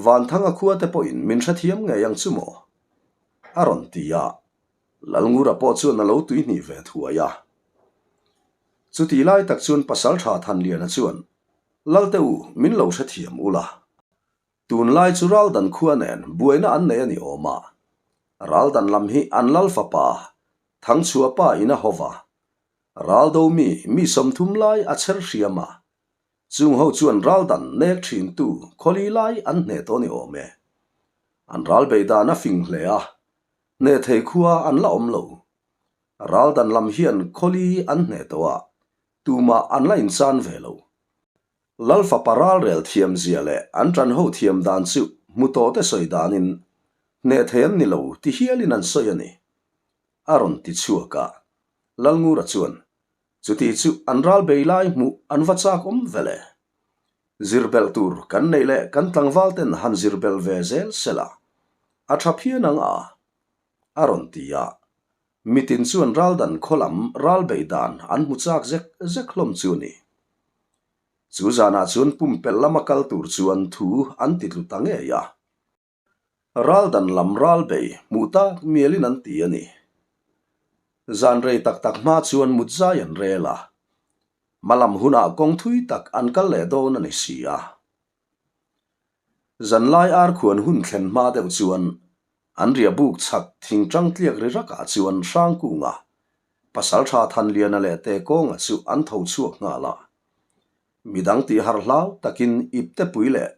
Vanthanga khua te pawhin min hrethiam ngei ang chu maw? A rawn ti a, Lalngura pawh chuan a lo tuihnih ve thuai a. Chutih lai tak chuan Pasaltha Thanliana chuan, Lalte u, min lo hrethiam ula. Tunlai chu Raldan khua nen buaina an nei a ni awm a. Raldan lam hi an Lal fapa Thangchhuah pa in a hova, Raldo mi mi 30 lai a chher hriam a, chung ho chuan raldan nek thintu khawli lai an hneh tawh ni awm e. An ral bei dan a fing hle a, hneh thei khua an la awm lo. Raldan lam hian khawli an hneh tawh a, tumah an la inchan ve lo. Lal fapa ralrel thiam zia leh an ṭan ho thiam dan chu hmu tawh te sawi danin hneh thei an ni lo ti hialin an sawi a ni. A rawn ti chhuak a, Lalngura chuan, Chuti chu an ral bei lai hmuh an va chak awm ve le. Zir belh tur kan neih leh kan tlangval ten han zir belh ve zel sela, a tha phian ang a, a rawn ti a. Mitin chuan raldan khaw lam ral bei dan an hmu chak zek zek hlawm chu a ni. Chu zanah chuan pumpelh lama kal tur chuan thu an ti tlu ta ngei a. Raldan lam ral bei hmuh tak mialin an ti a ni. Zan rei tak tak hma chuan mut zai an rel a, hma lam hunah kawng thui tak an kal leh dawn a ni si a. Zanlai arkhuan hun thlen hma deuh chuan an riah buk chhak thingtang tliak ri rakah chuan Hrangkunga, Pasaltha Thanliana leh Tekawnga chu an tho chhuak nghal a. Midang tih harh hlau takin iptepui leh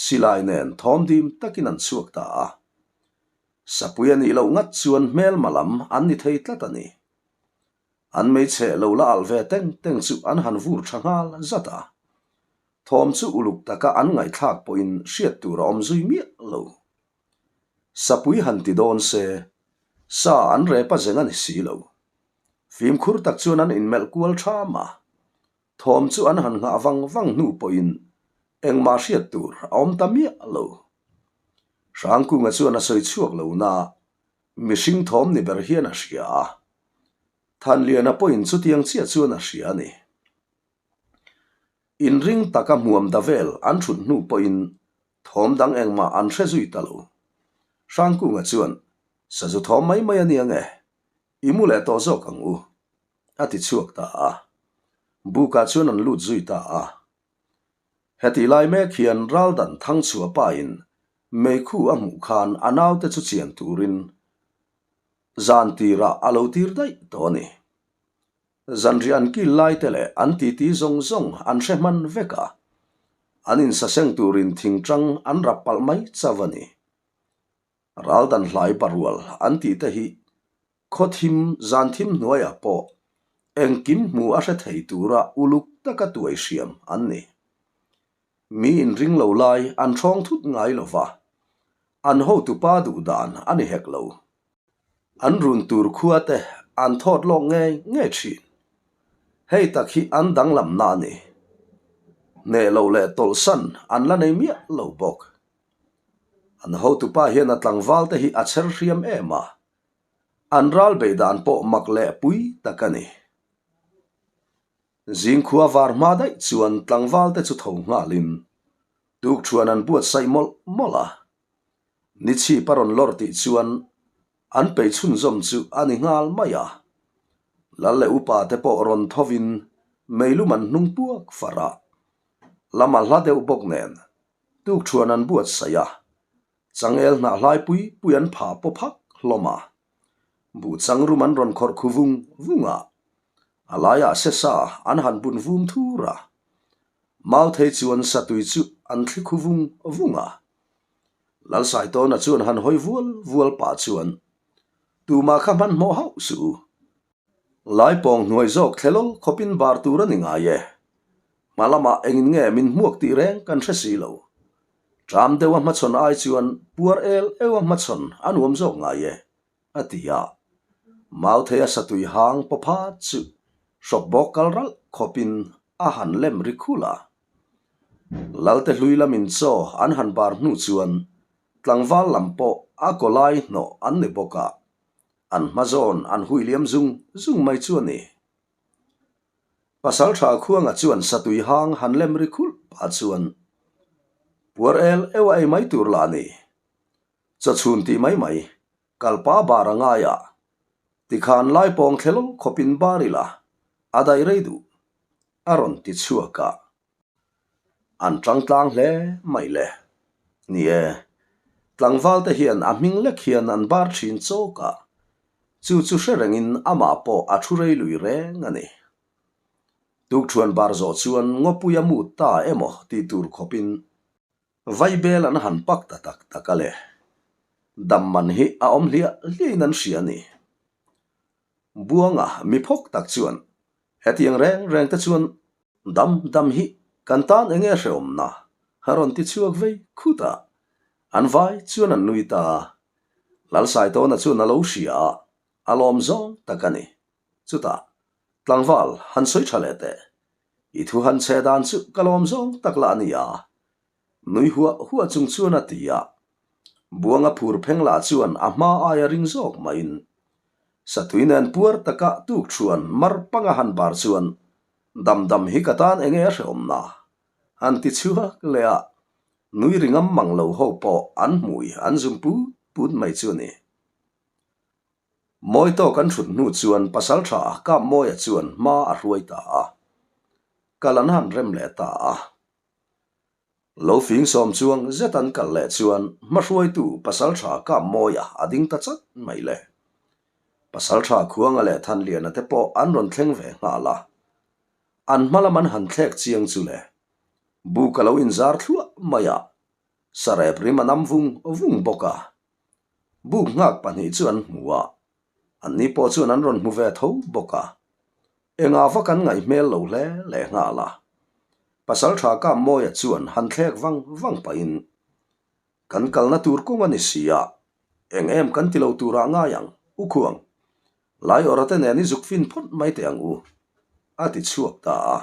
silai nen thawm dim takin an chhuak ta a. Sapui a nih loh ngat chuan hmelma lam an ni thei tlat a ni. An hmeichhe lo la alh ve teng teng chu an han vur tha nghal zat a. Thawm chu uluk taka an ngaihthlak pawhin hriat tur a awm zui miah lo. Sapui han ti dawn se, sa an rep a zeng a ni si lo. Fimkhur tak chuan an inmelh kual tham a. Thawm chu an han nghah vang vang hnu pawhin engmah hriat tur a awm ta miah lo. Hrangkunga chuan a sawi chhuak lo na, mihring thawm ni ber hian a hria a. Thanliana pawhin chutiang chiah chuan a hria a ni. Inring taka hmuam da vel an thut hnu pawhin thawm dang engmah an hre zui ta lo. Hrangkunga chuan, Sazu thawm mai mai a nia nge? I mu leh tawh zawk ang u, a ti chhuak ta a. Bukah chuan an lut zui ta a. Hetih lai mek hian Raldan Thangchhuah pain meikhu a hmuh khan a naute chu chian turin zan tirah a lo tir daih tawh a ni. Zanriah an kil lai te leh an titi zawng zawng an hre hman vek a, an insaseng turin thingtang an rap palh mai chauh a ni. Raldan hlai parual an tih te hi khaw thim zan thim hnuaiah pawh engkim hmu a hre thei tura uluk taka tuai hriam an ni. Mi inring lo lai an hrawng thut ngai lo va, an hotupa duh dan a ni hek lo. An run tur khua te an thawt lawk ngei ngei thin. Hei tak hi an danglamna a ni. Hneh loh leh tawlhsan an la nei miah lo bawk. An hotupa hian a tlangval te hi a chher hriam em a, an ral beih dan pawh mak leh pui tak a ni. Zingkhua var hma daih chuan tlangval te chu tho nghalin tukṭhuan an buatsaih mawlh mawlh a. Ni chhip a rawn lawr tih chuan an peih chhunzawm chu a ni nghal mai a. Lal leh upa te pawh rawn thovin meilum an hnung puak far a, lam a hla deuh bawk nen tukṭhuan an buatsaih a, changel hnah hlai pui pui an pha paw phak hlawm a. Buh changrum an rawn khawrh khu vung vung a, a laiah sesa an han bun vum thur a. Mauthei chuan satui chu an thli khu vung vung a. Lalsaitawna chuan han hawi vual vual pah chuan, Tumah kha hmanhmawh hauh suh u. Laipawng hnuai zawk thlelawl khawpin bar tur a ni ngai e. Hma lamah engin nge min hmuak tih reng kan hre si lo. Ṭam deuha hmachhawn ai chuan puar el euha hmachhawn a nuam zawk ngai e, a ti a. Mautheia satui hang pawphat chu hrawk bawk kal ralh khawpin a han lem ri khul a. Lalte hlui lamin chaw an han bar hnu chuan tlangval lam pawh a kaw lai hnawh an ni bawk a, an hma zawn an hui liam zung zung mai chu a ni. Pasalṭha Khuanga chuan satui hang han lem ri khulh pah chuan puar el eu a ei mai tur lah a ni. Chawchhun tih mai mai, kalpa bar a ngai a, tikhan laipawng thlelawm khawpin bar ila a daih rei duh, a rawn ti chhuak a. An ṭang tlang hle mai le. Ni e, tlangval te hian a hming lek hian an bar ṭhin chawk a, chu chu hre rengin amah pawh a thu rei lui reng a ni. Tukṭhuan bar zawh chuan ngawpui a mut ta emaw tih tur khawpin vaibel an han pak ta tak tak a le. Dam man hi a awm hliah hliahin an hria a ni. Buanga mi phawk tak chuan hetiang reng reng te chuan dam dam hi kan tan eng nge hrehawmna a rawn ti chhuak vei khut a, an vai chuan an nui ta a. Lalsaitawna chuan a lo hria a, a lawm zawng tak a ni. Chutah, tlangval han sawi tha leh teh, i thu han chhe dan chu ka lawm zawng tak lah a ni a, Nui huah huah chung chuan a ti a. Buanga phur pheng lah chuan a hma aia ring zawk maiin Satui nen puar taka tuk thuan mar panga han bar chuan dam dam hi ka tan enge a hrehawmna han ti chhuak leh a, nui ri ngam mang lo ho pawh an hmui an zum put put mai chu a ni. Mawi tawk an thut hnu chuan Pasaltha Kapmawia chuan hma a hruai ta a, kal an han rem leh ta a. Lo fing sawm chuang zet an kal leh chuan hmahruaitu Pasaltha Kapmawia a ding ta chat mai le. Pasaltha Khuanga leh Thanliana te pawh an rawn thleng ve nghal a. An hma lam an han thlek chiang chu le. Buk a lo inzar thluah mai a, sarep rim a nam vung vung bawk a. Buk nghak pahnih chu an hmu a, anni pawh chuan an rawn hmu ve tho bawk a. Engah vak an ngaih hmel lo hle leh nghal a. Pasaltha Kammawia chuan han thlek vang vang pahin, Kan kalna tur kawng a ni si a, eng em kan ti lo turah ngai ang, U Khuang. Lai awrate nen i zuk fin phawt mai teh ang u, a ti chhuak ta a.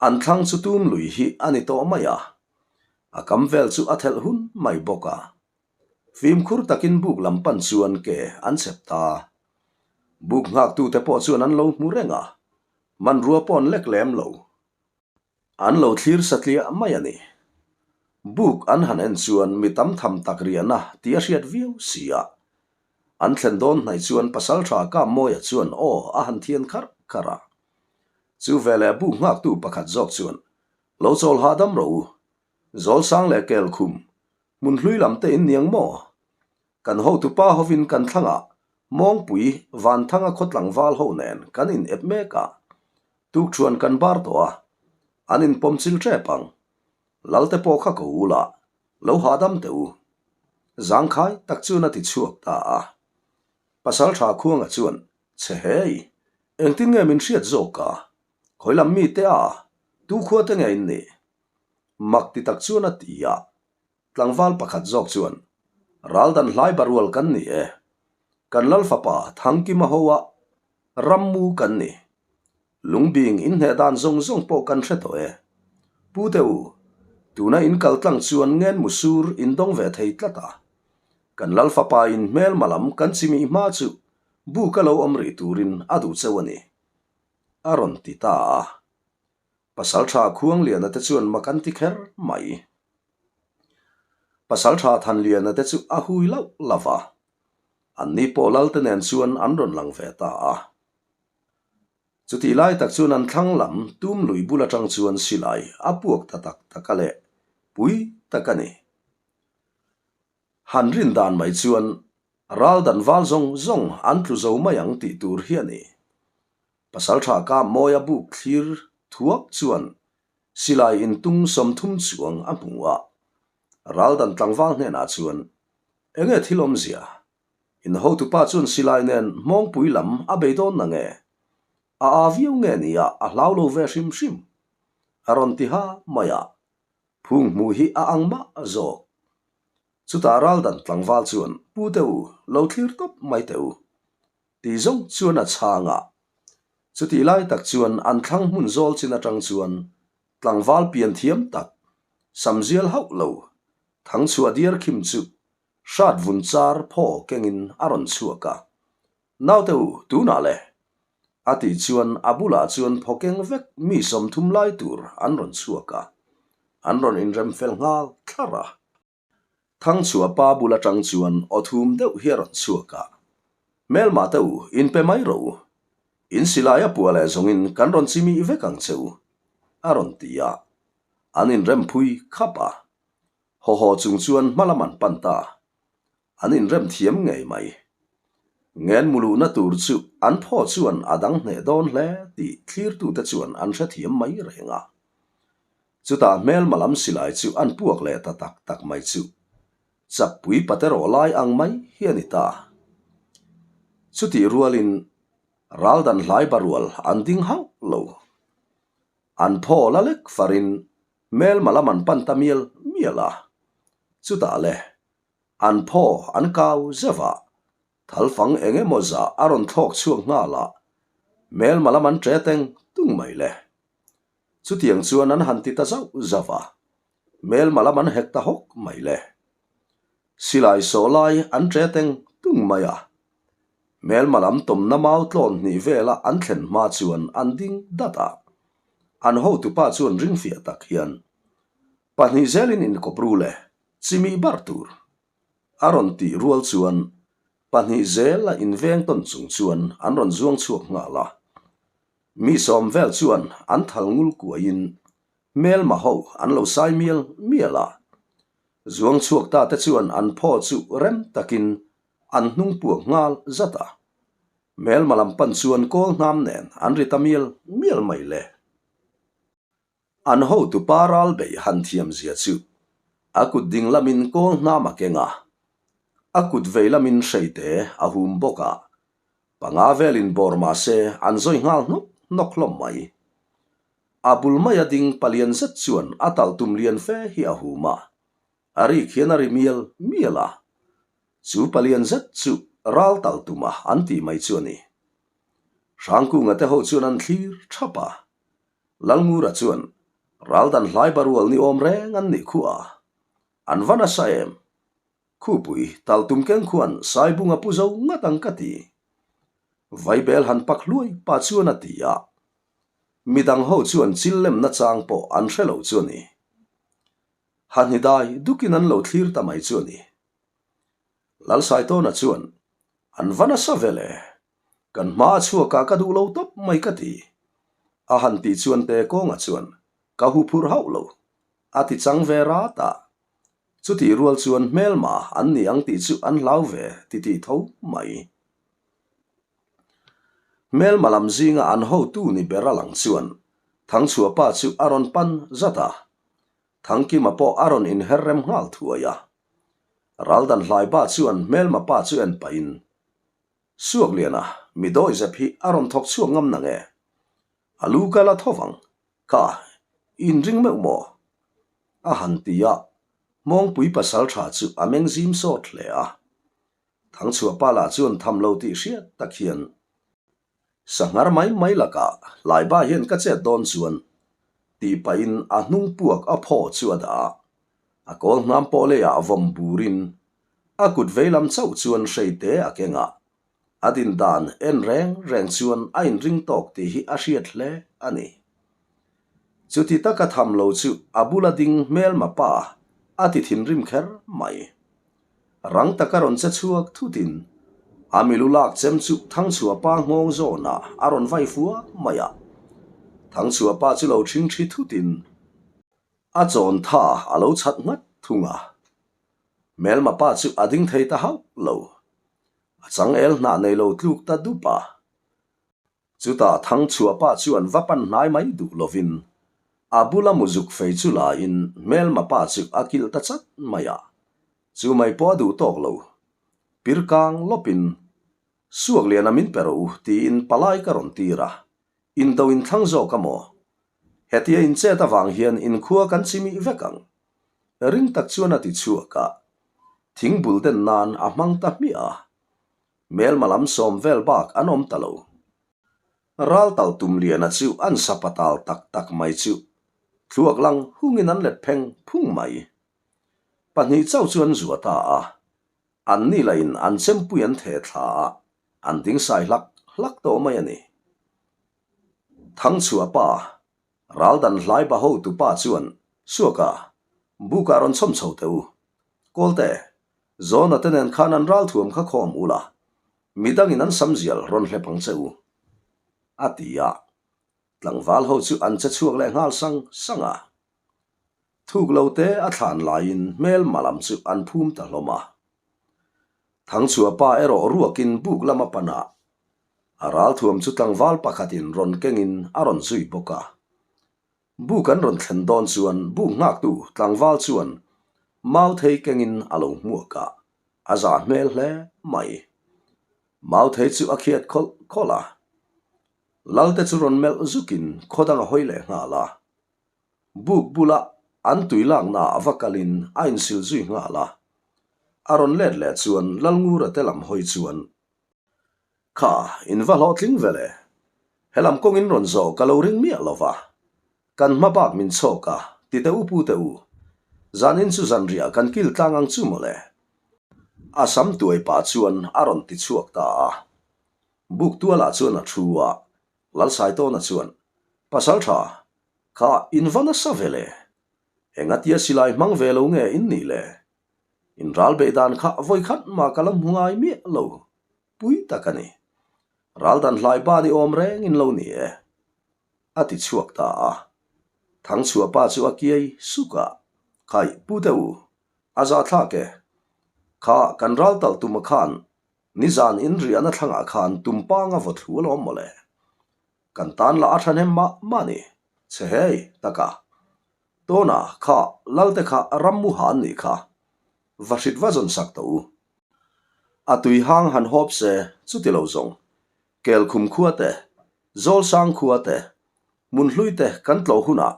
An thlang chu tum lui hi a ni tawh mai a, a kam vel chu a thelh hun mai bawk a. Fimkhur takin buk lam pan chuan ke an chep ta. Buk nghaktute pawh chuan an lo hmu reng a, hmanrua pawh an lek lem lo. An lo thlir satliah mai a ni. Buk an han en chuan mi tam tham tak riahna tih a hriat viau si a. An thlen dawn hnaih chuan Pasaltha Kammawia chuan aw a han thian kharh kharh a. Chu veleh buk nghaktu pakhat zawk chuan, Lo chawl hahdam rawh u. Zawlsang leh Kelkhum, hmun hlui lam te in niang maw? Kan hotupa hovin kan thlangah Mawngpui Vanthanga khaw tlangval ho nen kan in ep mek a, tukṭhuan kan bar tawh a, an inpawm chil ṭep ang. Lalte pawh kha ko u la, lo hahdam teh u. Zangkhai tak chuan a ti chhuak ta a. Pasalṭha Khuanga chuan, Chhe hei, engtin nge min hriat zawk a? Khawi lam mite a, tu khua te nge in nih? Mak ti tak chuan a ti a. Tlangval pakhat zawk chuan, Ral dan hlai barual kan ni e. Kan Lal fapa Thangkima hoa rammu kan ni. Lungbing inhneh dan zawng zawng pawh kan hre tawh e. Pu te u, tuna in kal tlang chuan ngen musur in dawng ve thei tlat a. Kan Lal fapa in hmelma lam kan chimih hma chu buk a lo awm rih turin a duh cheu a ni, a rawn ti ta a. Pasaltha Khuangliana te chuan mak an ti kher mai. Pasaltha Thanliana te chu a hui lauh lauh va, anni pawh Lalte nen chuan an rawn lang ve ta a. Chutih lai tak chuan an thlang lam tum lui bul atang chuan silai a puak ta tak tak a leh pui tak a ni. Han rin dan mai chuan ral dan val zawng zawng an tlu zo mai ang tih tur hi a ni. Pasaltha ka mawia buk thlir thuak chuan silai intung 30 chuang a hmu a. Ral dan tlangval hnenah chuan, Enge thil awmzia? In hotupa chuan silai nen hmawngpui lam a bei dawn na nge? A aa viau nge nia a hlau lo ve hrim hrim? A rawn ti ha mai a. Phung hmuh hi a ang mah zawk. Chutah ral dan tlangval chuan, Pu te u, lo thlir tawp mai teh u. Ti zawng chuan a chhang a. Chutih lai tak chuan an thlang hmun zawl chin atang chuan tlangval pian thiam tak, samzial hauh lo, thangchhuah diar khim chu hrat vun char phaw kengin a rawn chhuak a. Naute u, tunah le! A tih chuan a bulah chuan phaw keng vek mi 30 lai tur an rawn chhuak a, an rawn inrem fel nghal thlar a. Thangchhuah pa bul atang chuan aw thum deuh hi a rawn chhuak a, Hmelmah te u, inpe mai rawh u. In silai a puah leh zawngin kan rawn chimih vek ang che u, a rawn ti a. An inremphui khap a. Haw haw chung chuan hma lam an pan ta. An inrem thiam ngei mai. Ngen muluhna tur chu an phaw chuan a dang hneh dawn hle tih thlirtute chuan an hrethiam mai reng a. Chutah hmelma lam silai chu an puak leh ta tak tak mai chu chakpui pate rawh lai ang mai hi a ni ta. Chutih rualin ral dan hlai barual an ding hauh lo. An phaw la lek farin hmelma lam an pan ta mial mial a. Chutah le an phaw an kau zeuh a, thalfang eng emaw zah a rawn thlawk chhuak nghal a, hmelma lam an ṭe teng tung mai le. Chutiang chuan an han ti ta zauh zauh a, hmelma lam an hek ta hawk mai le. Silai sawh lai an ṭe teng tung mai a, hmelma lam tawmna mau tlawn hnih vela an thlen hma chuan an ding dat a. An hotupa chuan ringfiah tak hian, Pahnih zelin inkawp ru le, chimih bar tur. A rawn tih rual chuan pahnih zel a inveng tawn chung chuan an rawn zuang chhuak nghal a. Mi sawm vel chuan an thal ngul kuaiin hmelma ho an lo sai mial mial a. Zuang chhuak ta te chuan an phaw chu rem takin an hnung puak nghal zat a. Hmelma lam pan chuan kawl hnam nen an ri ta mial mial mai le. An hotupa ral beih han thiam zia chu a kut ding lamin kawl hnam a keng a, a kut vei lamin hreite a hum bawk a, panga velin bawr mah se an zawi nghal hnawk hnawk hlawm mai. A bul maia ding palian zet chuan a talhtum lian fe hi a hum a, a rik hian a ri mial mial a, chu palian zet chu ral talhtuma an tih mai chu a ni. Hrangkunga te ho chuan an thlir thap a, Lalngura chuan ral dan hlai barual ni awm reng an nih khu a, an va nasa em? Khupui taltum keng khuan Saibunga pu zo ngat ang ka ti. Vaibel han pak hluai pa chuan a ti a, midang ho chuan chil lemna chang pawh an hre lo chu a ni. Hahni dai dukin an lo thlir ta mai chu a ni. Lalsaitawna chuan an va nasa vel e, kan hma a chhuak ah ka duh lo tawp mai ka ti. A han tih chuan te kawnga chuan ka hu phur hauh lo, a ti chang ve rat a. Chutih rual chuan hmelma an ni ang tih chu an hlau ve titih tho mai. Hmelma lam zinga an hotu ni ber a lang chuan Thangchhuahpa chu a rawn pan zat a, Thangkima pawh a rawn inher rem nghal thuai a. Raldan hlaiba chuan hmelma pa chu en pahin, Suakliana, mi dawihzep hi a rawn thawk chhuak ngam na nge? A lu ka la tho vang, kha inring meuh maw? A han ti a, Hmawngpui pasal tha chu a meng zim sawt hle a. Thangchhuahpa lah chuan tham lo tih hriat tak hian, Sanghar mai mai lakah Laiba hian ka chet dawn chuan tih pahin a hnung puak a phaw chu a dah a, a kawl hnam pawh leiah vawm burin a kut veilam chauh chuan hreite a keng a, a din dan en reng reng chuan a inring tawk tih hi a hriat hle a ni. Chuti taka tham lo chu a bula ding hmelma pa a ti thinrim kher mai. Rang taka rawn che chhuak thutin a milu lak chem chu Thangchhuahpa nghawng zawnah a rawn vai fua mai a. Thangchhuahpa chu lo ṭhingṭhi thutin a chawn tha a lo chhat nghat thung a. Hmelma pa chu a ding thei ta hauh lo. A changel hnah nei lo tluk ta dup a. Chutah Thangchhuahpa chuan va pan hnai mai duh lovin a bula muzuk fei chu laiin hmelma pa chu a kilh ta chat mai a, chu mai pawh a duh tawk lo. Pirkang lawpin, Suakliana min pe rawh u tiin palai ka rawn tir a, indo inthlang zawk a maw? Hetia inchet avang hian inkhua kan chimih vek ang. Ring tak chuan a ti chhuak a, thing bul den nan a hmang ta hmiah a. Hmelma lam sawm vel bak an awm ta lo. Ral tal tum liana chu an sapa tal tak tak mai chu thluak lang hungin an let pheng phung mai. Pahnih chauh chu an zua ta a, an ni lahin an chempui an theh thla a, an ding sai hlak hlak tawh mai a ni. Thangchhuah pa, ral dan hlai ba hotu pa chuan, Suaka, bukah rawn chhawm chho teh u. Kawlte, Zawna te nen khan an ralthuam kha khawm ula, midangin an sam zial rawn hlep ang che u, a ti a. Tlangval ho chu an che chhuak leh nghal sang sang a. Thuk lo te a thlan laiin hmelma lam chu an phum ta hlawm a. Thangchhuah pa erawh ruakin buk lama pan a, a ralthuam chu tlangval pakhatin rawn kengin a rawn zui bawk a. Buk an rawn thlen dawn chuan buk nghaktu tlangval chuan mau thei kengin a lo hmuak a, a zah hmel hle mai. Mau thei chu a khiat khawlh khawlh a, Lalte chu rawn melh zukin khaw dang a hawi leh nghal a. Buk bula an tui laknaah va kalin a insil zui nghal a. A rawn let leh chuan Lalngura te lam hawi chuan Kha, in va hlawhtling ve le. Helam kawngin rawn zawh ka lo ring miah lo va. Kan hma bak min chhawk a, ti teh u pu teh u. Zanin chu zanriah kan kil tlang ang chu mawle. A sam tuai pah chuan a rawn ti chhuak ta a. Buk tualah chuan a thu a, Lalsaitawna chuan, Pasal tha, kha in va nasa ve le. Engatia silai hmang ve lo nge in nih le? In ral beih dan kha vawi khat mah ka la hmu ngai miah lo, pui tak a ni. Ral dan hlai ba ni awm reng in lo ni e, a ti chhuak ta a. Thangchhuah pa chu a kiai suk a, Khaih pu te u, a za thlak e. Kha kan ral talh tuma khan nizan in riahna thlangah khan tumpang a vaw thlu alawm mawle. Kan tan lah a thahnem mah mah ni, che hei, taka. Tawna, kha Lalte kha rammu ha an nih kha. Va hrit va zawn sak tawh u. A tui hang han hawp se, chuti lo zawng. Kelkhum khua te, Zawlsang khua te, Hmunhlui te kan tlawh hunah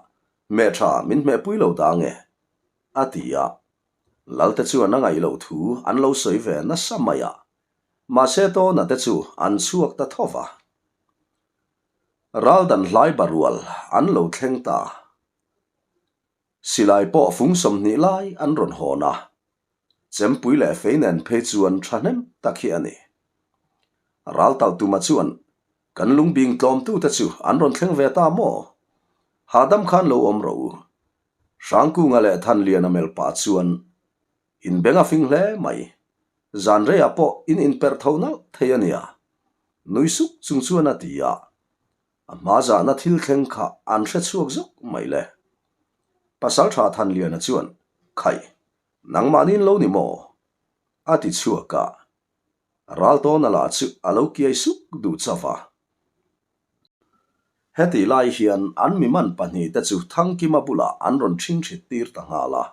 hmeh tha min hmehpui lo dah nge? a ti a. Lalte chuan a ngaih loh thu an lo sawi ve nasa mai a. Mahse Tawna te chu an chhuak ta tho va. Raldan hlai barual an lo thleng ta. Silai pawh fung 20 lai an rawn hawn a. Chempui leh fei nen phei chuan thahnem tak hi a ni. Raltal tuma chuan kan lungbing tlawmtute chu an rawn thleng ve ta maw? Hahdam khan lo awm rawh u. Hrangkunga leh Thanliana melh pah chuan In beng a fing hle mai. Zan reiah pawh in inperh tho nalh thei a nia. Nui suk chung chuan a ti a. A hma zahna thil thleng kha an hre chhuak zawk mai le. Pasaltha Thanliana chuan, Khaih, nangmahni'n lo ni maw? a ti chhuak a. Raltawna lah chu a lo kiai suk duh chauh a. Hetih lai hian an mi man pahnihte chu Thangkima bulah an rawn ṭhingṭhit tir ta nghal a.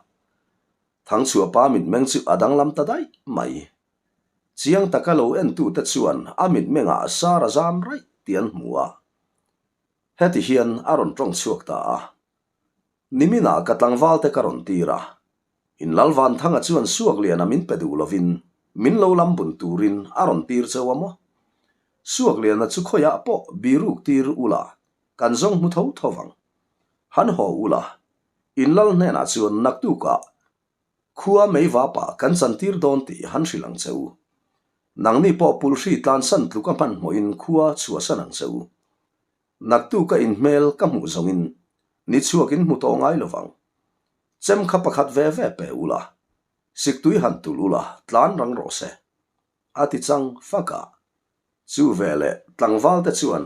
Thangchhuahpa mitmeng chu a danglam ta daih mai. Chiang taka lo entute chuan a mitmengah sar a zam raih tih an hmu a. Heti hian a rawn ṭawng chhuak ta a. Niminah ka tlangvalte ka rawn tir a. In Lal Vanthanga chuan Suakliana min pe duh lovin min lo lam bun turin a rawn tir cheu a maw? Suakliana chu khawiah pawh biruk tir ula kan zawng hmu tho tho vang. Han haw ula, in Lal hnenah chuan naktukah khua meivapa kan chantir dawn tih han hrilh ang che u. Nangni pawh pulhri tlansan tluk a hmanhmawhin khua chhuahsan ang che u. Naktuk a inhmel ka hmuh zawngin ni chhuak in hmu tawh ngai lovang. Chem kha pakhat ve ve pe ula, siktui han tulh ula tlan rang rawh se. A ti chang fak a. Chu veleh tlangval te chuan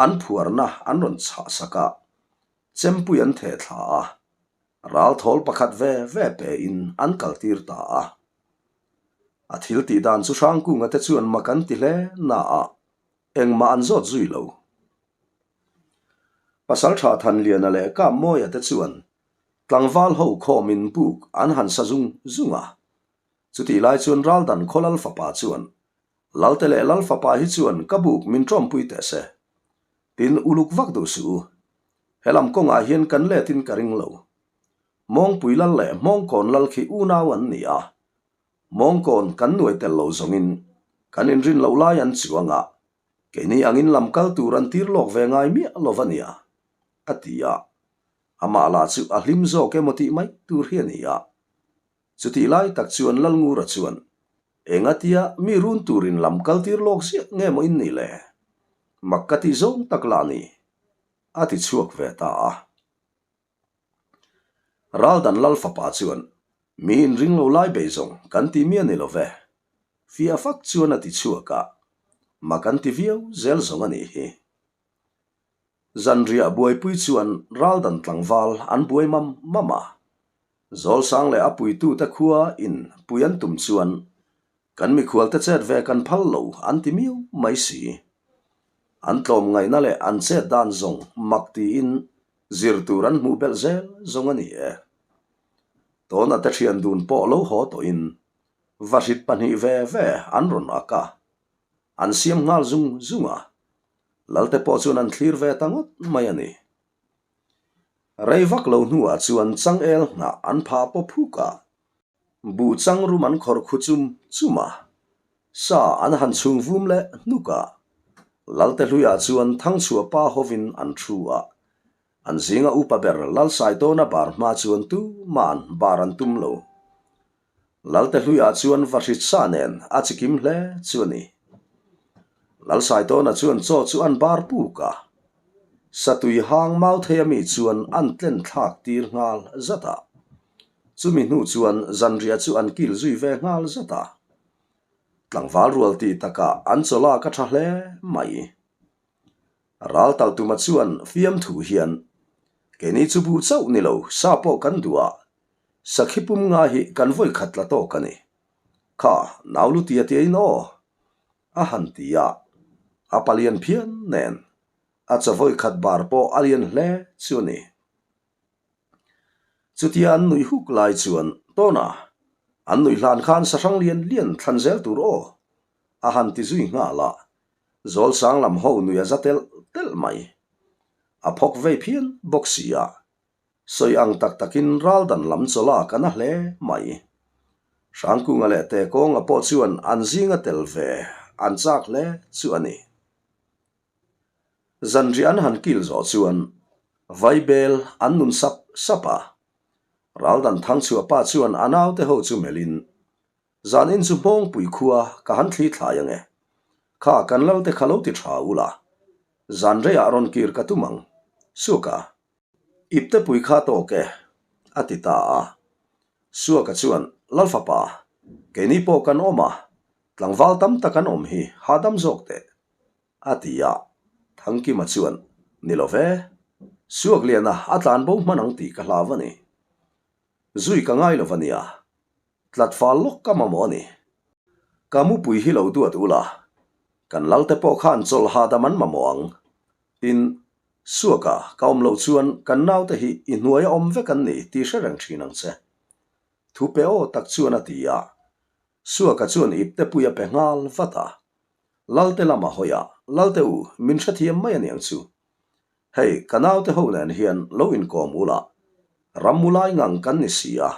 an phuarna an rawn chhah sak a, chempui an theh thla a, ralthawl pakhat ve ve pe in an kal tir ta a. A thil tih dan chu Hrangkunga te chuan mak an ti hle na a, Engmah an zawt zui lo. Pasaltha Thanliana leh Kammawia te chuan tlangval ho khawmin buk an han sa zung zung a. Chutih lai chuan Raldan khaw Lal fapa chuan, Lalte leh Lal fapa hi chuan ka buk min tawmpui teh se. Tin uluk vak duh suh u. Helam kawngah hian kan letin ka ring lo. Mawngpui Lal leh Hmawngkawn Lal khi unau an ni a. Mawngkawn kan nuai tel lo zawngin kan inrin loh lai an chuang a, keini angin lam kal tur an tir lawk ve ngai miah lo va nia, a ti a. Amah lah chu a hlim zawk emaw tih mai tur hi a ni a. Chutih lai tak chuan Lalngura chuan, Engatia mi run turin lam kal tir lawk ziah nge maw in nih le? Mak ka tih zawng tak lah ni, a ti chhuak ve ta a. Raldan Lal fapa chuan, Mi inring lo lai bei zawng kan ti miah ni lo ve. Fiah fak chuan a ti chhuak a, mak an ti viau zel zawng a nih hi. Zanriah buaipui chuan Raldan tlangval an buai mam mam a. Zawlsang leh a puitute khua in pui an tum chuan Kan mikhualte chet ve kan phal lo an ti miau mai si. An tlawm ngaihna leh an chet dan zawng mak tiin zir tur an hmuh belh zel zawng a ni e. Tawna te thian dun pawh lo haw tawhin vahrit pahnih ve ve an rawn ak a, an siam nghal zung zung a, Lalte pawh chuan an thlir ve ta ngawt mai a ni. Rei vak lo hnuah chuan changel hnah an phah pawp huk a, Buh chang rum an khawrh khu chum chum a, sa an han chhung vum leh hnuk a. Lalte hluiah chuan Thangchhuah pa hovin an thu a, an zinga upa ber Lalsaitawna bar hma chuan tuma'n bar an tum lo. Lalte hluiah chuan vahrit sa nen a chikim hle chu a ni. Lalsaitawna chuan chaw chu an bar puk a, satui hang mau thei ami chuan an tlen thlak tir nghal zat a. Chumi hnu chuan zanriah chu an kil zui ve nghal zat a. Tlangval rual tih takah an chaw lak a tha hle mai. Ral Taltuma chuan fiamthu hian, Keini chu buh chauh ni lo, sa pawh kan duh a, sakhi pum nga hi kan vawi khat tla tawk a ni. Kha, nau lu tia tia in aw! a han ti a, a palian phian nen, a chaw vawi khat bar pawh a lian hle chu a ni. Chutia an nuih huk lai chuan, Tawna, an nuih hlan khan sahrang lian lian thlan zel tur aw, a han ti zui nghal a. Zawlsang lam ho nuih a za telh telh mai. A phawk vei phian bawk si a. Sawi ang tak takin ral dan lam chawla ka na hle mai. Hrangkunga leh Tekawnga pawh chuan an zinga tel ve an chak hle chu a ni. Zanriah an han kil zawh chuan Vaibel an nun sap sap a. Raldan Thangchhuah pa chuan a naute ho chu melhin, Zanin chu Hmawngpui khua ka han thli thlai ange. Kha kan lalte kha lo ti tha ula. Zanreiah rawn kir ka tum ang. Suaka, Iptepui kha tawk e, a ti ta a. Suaka chuan, Lalfapa, keini pawh kan awm a, tlangval tam tak an awm hi hahdam zawk teh, a ti a. Thangkima chuan, Ni lo ve, Suakliana a tlanbo hman ang tih ka hlau a ni. Zui ka ngai lo va nia, tlat fal lawk ka mamawh a ni. Ka mupui hi lo duat ula, kan lalte pawh khan chawlh hahdam an mamawh ang. Tin, Suaka, ka awm loh chuan kan naute hi i hnuaia awm vek an ni tih hre reng thin ang che. Thu pe aw tak chuan a ti a. Suaka chuan ipte pui a pe nghal vat a. Lalte lama hawi a, Lalte u, min hrethiam mai aniang chu. Hei, ka naute ho nen hian lo inkawm ula, ram mu lai ngang kan ni si a.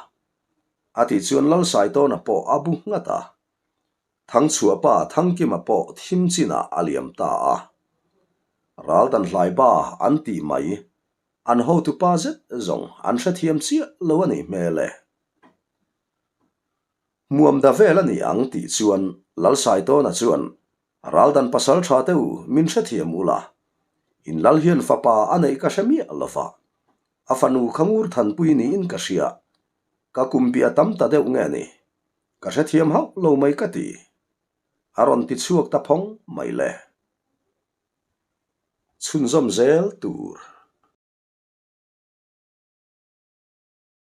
A tih chuan Lalsaitawna pawh a bu nghat a. Thangchhuahpa Thangkima pawh thim chinah a liam ta a. Raldan hlaiba an tih mai, an hotupa zet zawng an hrethiam chiah lo a nih hmel e. Hmuam da vel a ni ang tih chuan Lalsaitawna chuan Raldan pasal tha te u min hrethiam ula, in lal hian fapa a neih ka hre miah lova, a fanu kha ngur thanpui niin ka hria, ka kum bia tam ta deuh nge ni? Ka hrethiam hauh lo mai ka ti. A rawn ti chhuak ta phawng mai le. Chhunzawm zel tur.